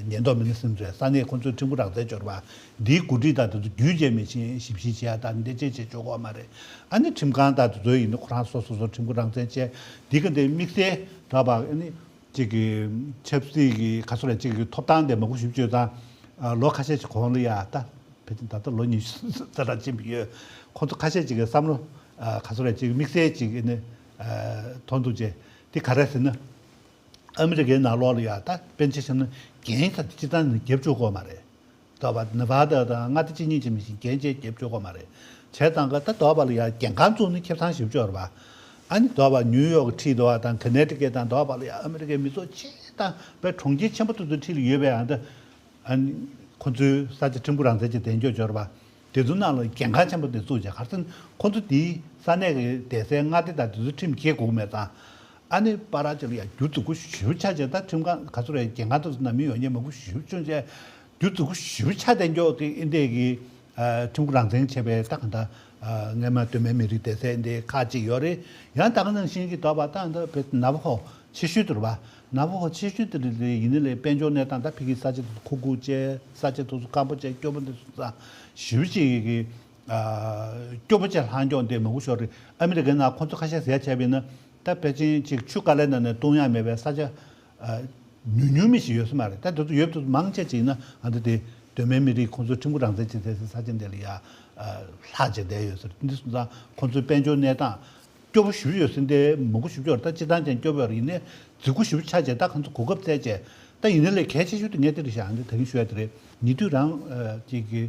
ཉེན་རྟོག་མི་སྣ་ཟེར་མཁན་ཚོས་ས་གནས་ཁོ་ཚོའི་ཁྲིམས་ཁང་རང་བཙན་འབྱོར་བ་འདིའི་འགོ་ཁྲིད་དང་དེ་ཚོ་རྒྱུས་བཅད་མི་ཕྱིན་ཞིབ་བཤེར་བྱེད་ཡ་དང་འདི་བཅས་བྱེད་ཆོག་གི་མ་རེད། ཨ་ནི་ཁྲིམས་ཁང་དང་དེ་ཚོ་ཡིན་ན་ཁོ་རང་སོ་སོ་སོ་ཁྲིམས་ཁང་རང་བཙན་བྱས་འདི་ག་འདི་དམིགས་བསལ་འདྲ་བ་ཨ་ནི་གཅིག་གི་ཆབ་སྲིད་ཀྱི་ག་ཚོད་རེད་གཅིག་གི་ཐོབ་ཐང་དེ་མང་པོ་ཞིབ་བཅོས་དང་ལོ་ཁ་ཤས་ཀྱི་གོང་ལ་ཡ་ད། ཕལ་ཆེར་ད་ལྟ་ལོ་ཉི་ཤུ་ཙམ་རང་ཕྱིན་པ་ཡོད། ཁོང་ཚོ་ཁ་ཤས་ཅིག་གིས་བསམ་བློ་ཨ་ག་ཚོད་རེད་ཅིག་དམིགས་བསལ་ཅིག་ནི་ཨ་མཐོང་འདུག་ཅེས་དེ་ག་རེ་ཟེར་ན། ཨ་མི་རི་ཀའི་ནང་ལོགས་ལ་ཡ་ད་དཔེར་ན་ཆ་བཞག་ན་རྒན་ས་དེ་སྤྱིར་བཏང་ནས་རྒྱབ་བཅུག་དགོས་མ་རེད། དོ་བ་ནེ་བྷ་ད་དང་མངའ་སྡེ་གཅིག་གཉིས་ཅིག་མིན་ཞིག་རྒན་བཅས་རྒྱབ་བཅུག་དགོས་མ་རེད། བྱས་ཙང་ག་ད་དོ་བ་ལ་ཡ་རྒྱལ་ཁང་བཙུགས་ནས་ཁེ་བཟང་ཞིབ་བཅོས་རེད་པ། ཨ་ནི་དོ་བ་ནིའུ་ཡོག་ཁྲིད་དོ་བ་དང་ཁ་ནེ་ཊི་ཀེ་ཊི་དང་དོ་བ་ལ་ཡ་ཨ་མི་རི་ཀའི་མི་ཚོགས་ཆེ་དང་བའི་གྲོང་ཁྱེར་ཆེན་པོ་དེ་ཚོའི་ཁྲིད་ལ་ཡོད་པའི་ཨ་ད། ཨ་ནི་ཁོ་ཚོའི་ས་ཆ་ཁྲིམས་ཁང་རང་བཙན་གྱི་གདན་འཇོག་འབྱོར་བ། དེ་ཚོའི་ནང་ལ་རྒྱལ་ཁང་ཆེན་པོ་དེ་བཙུགས་བྱས་ག་རེ་ཟེར་ན་ཁོ་ཚོ་དེའི་ས་གནས་ཀྱི་སྡེ་སའི་མངའ་སྡེ་དང་དེ་ཚོའི་ཁྲིམས་འགལ་དགོས་མེད་ཙང་། ཨ་ནི་པ་ར་ཅིག་ལ་ཡང་རྒྱུ་འཛུགས་སྐུ་ཞུ་ཆ་བྱས་ད་ཁྲིམས་ཁང་ག་ཚོད་རེད་རྒྱལ་ཁང་དེ་ཚོ་ནང་མི་ཡོད་མཁན་མང་པོ་ཞུ་བྱུང་བྱས་རྒྱུ་འཛུགས་སྐུ་ཞུ་ཆ་གདན་འཇོག་གི་ཨིན་དེ་གི་ཁྲིམས་ཁང་རང་བཙན་བྱས་པའི་ད་ག་ད་སྔས་མ་གདོད་མའི་མི་རིགས་སྡེ་སའི་ཨིན་དེ་ཁག་ཅིག་ཡོད་རེད། ཡང་ད་ག་ནང་བཞིན་གྱི་དོ་བ་ད་ད་བེ་ན་བ་ཧོ། ཆེ་ཤོས་དེ་རེད་པ། ན་བ་ཧོ་ཆེ་ཤོས་དེ་རེད་དེ་ཡིན་ནའི་ལས་དཔལ་འབྱོར་གནས་སྟངས་ད་ཕ་གིའི་ས་ཆ་དེ་ཁུག་ཁུག་བྱས་ས་ཆ་དེ་ཚོ་སྐམ་པོ་བྱས་སྐྱོ་པོ་འདི་ཚོ་ཙང་ཞེ་པོ་ཅིག་གི་སྐྱོ་པོ་བྱས་ལྷག་མགྱོགས་འདི་མང་པོ་ཤོར་རེད། ཨ་མི་རི་ཀའི་ནང་ཁོང་ཚོ་ཁ་ཤས་ཟེར་བྱས་པ་ཡིན་ན་ད་ཕལ་ཆེར་ཅིག་ཆུ་དཀའ་ལས་ནང་ནས་བཏུང་ཡག་མེད་པའི་ས་ཆ་ཉུང་ཉུང་མི་ཞིག་ཡོད་ས་མ་རེད། ད་དེ་ཚོ་ཡོད་དུ་མང་ཆེ་ཅིག་ཡིན་ན་ཨ་འདི་དེ་གདོད་མའི་མི་རིགས་ཁོང་ཚོ་ཁྲིམས་ཁང་རང་བཙན་བྱེད་བསྡད་སའི་ས་ཆ་འདི་ལ་ཡ་ལྷག་བྱས་བསྡད་ཡོད་ཟེར། འདི་སོང་ཙང་ཁོང་ཚོའི་དཔལ་འབྱོར་གནས་སྟངས། སྐྱོ་པོ་ཞེ་པོ་ཡོད་ཟེར་འདི་མང་པོ་ཞེ་པོ་ཅིག་ཡོད་རེད། ད་སྤྱིར་བཏང་ཅན་སྐྱོ་པོ་ཡོད་རེད། ཡིན་ནའི་རྫིག་པོ་ཞེ་པོ་ཆགས་བྱས་ད་ཁོང་ཚོ་གོ་སྐབས་བཙལ་བྱས་ད་ཡིན་ནའི་ལས་གལ་ཆེ་ཤོས་དེ་ངས་དེ་རེད་བཤད་ཨ་འདི་ད་གིན་ཞུ་ཡ་དེ་རེད། ཉེ་དུས་རང་ཅིག་གི་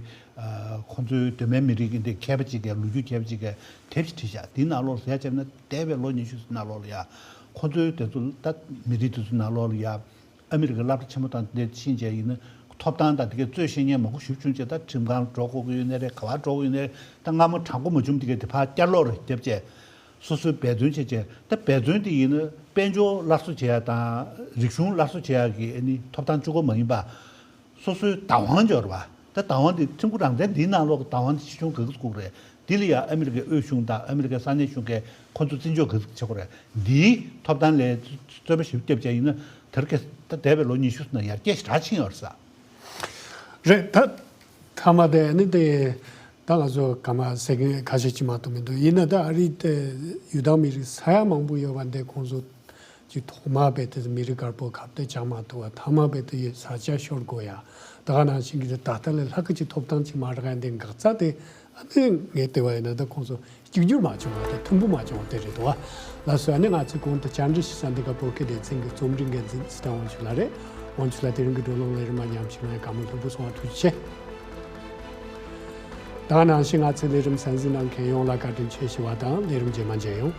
ཁོང་ཚོའི་གདོད་མའི་མི་རིགས་ཀྱི་འདི་མཁས་པ་ཅིག་གིས་ལོ་རྒྱུས་མཁས་པ་ཅིག་གིས་དེབ་ཅིག་བྲིས་བཞག་དེའི་ནང་ལོགས་ཟེར་ཡ་བྱས་ན་འདས་པའི་ལོ་ཉི་ཤུ་ནང་ལོགས་ལ་ཡ་ཁོང་ཚོའི་དེ་ཚོ་ད་མི་རིགས་དེ་ཚོའི་ནང་ལོགས་ལ་ཡ། ཨ་མི་རི་ཀའི་སློབ་གྲྭ་ཆེན་མོ་དང་དེ་ཕྱིན་བྱས་ཡིན་ན་ཐོབ་ཐང་དང་དེ་གའི་རྩོད་ཤེས་མཁན་མང་པོ་ཞེ་པོ་བྱུང་བྱས་ད་ཁྲིམས་ཁང་འགྲོ་དགོས་ཀྱི་ཡོད་ནའི་རེད། ག་པར་འགྲོ་དགོས་ཡོད་ནའི་རེད། ད་སྔ་མོ་དྲང་པོ་མ་བྱུང་དེ་གའི་དེ་ཕར་བསྐྱར་ལོག་རེ་བརྒྱབ་བྱས་སོ་སོའི་འབད་བརྩོན་བྱས་བྱས་ད་འབད་བརྩོན་དེ་ཡིན་ན་དཔལ་འབྱོར་སླར་གསོ་བྱེད་ཡ་དང་རིག་གཞུང་སླར་གསོ་བྱེད་ཡ་གི་ཨ་ནི་ཐོབ་ཐང་གཅིག་པོ་མ་ཡིན་པ། སོ་སོའི་བདག་དབང་འབྱོར་བ། ད་བདག་དབང་དེ་ཁྲིམས་ཁང་རང་བཙན་འདིའི་ནང་ལོགས་ཀྱི་བདག་དབང་དེ་ཆེ་ཆུང་ག་གི་དགོས་རེད། འདི་ལ་ཡང་ཨ་མི་རི་ཀའི་དབུས་གཞུང་དང་ཨ་མི་རི་ཀའི་ས་གནས་གཞུང་གིས་ཁོ་ཚོ་བརྩི་འཇོག་ག་གི་བྱེད་དགོས་རེད། འདིའི་ཐོབ་ཐང་ལ་རྩོད་པ་ཞིབ་བརྒྱབ་བྱས་ཡིན་ན་དེ་རིང་ཁ་ད་འདས་པའི་ལོ་ཉི་ཤུ་ཙམ་ནང་ཡར་རྒྱས་ཞེ་དྲག་ཕྱིན་ཡོད་རེད་ས། རེད། ད་མཐའ་མ་དེ་ནི་དེ་ད་ང་ཚོ་ག་མ་ཟེར་མཁན་ཁ་ཤས་ཅིག་མ་གཏོགས་མི་འདུག་ཡིན་ན་ད་ཨ་རི་དེ་ཡུལ་དང་མི་རིགས་ས་ཡ་མང་པོ་ཡོད་པ་འདི་ཁོང་ཚོ་ཅིག་ཐོག་མ་རྦད་དེ་མི་རིགས་དཀར་པོ་ཁ་གཏད་བཅག་མ་ཐུབ་པ་མཐའ་མ་རྦད་དེ་ས་ཆ་ཤོར་དགོས་ཡ། ད་ག་ནང་བཞིན་གྱི་ད་ལྟ་ལས་ལྷག་གི་ཅིག་ཐོབ་ཐང་ཅིག་མ་རག་ཡ་འདི་འགག་རྩ་དེ་ ཨ་ནི་ངས་བལྟས་པ་ཡིན་ན་ད་ཁོང་ཚོ་གཅིག་གྱུར་མ་བྱུང་བ་དང་མཐུན་པོ་མ་བྱུང་བ་དེ་རེད་འདུག་བ། ལགས་སོ། ཨ་ནི་ང་ཚོས་གོང་དུ་བཅར་འདྲི་ཞུས་ས་འདི་ག་བོད་སྐད་སྡེ་ཚན་གྱི་རྩོམ་སྒྲིག་འགན་འཛིན་ཚེ་བརྟན་དབང་ཕྱུག་ལགས་རེད། དབང་ཕྱུག་ལགས་དེ་རིང་གི་བགྲོ་གླེང་ལས་རིམ་མ་ཉམས་ཞིག་གནང་བའི་བཀའ་མོལ་ལྷུག་པོ་གསུང་བ་ཐུགས་རྗེ་ཆེ། ད་ག་ནང་བཞིན་ང་ཚོའི་ལས་རིམ་གསན་གཟིགས་གནང་མཁན་ཡོངས་ལ་བཀའ་དྲིན་ཆེ་ཞུ་བ་དང་ལས་རིམ་རྗེས་མ་མཇལ་ཡོང་།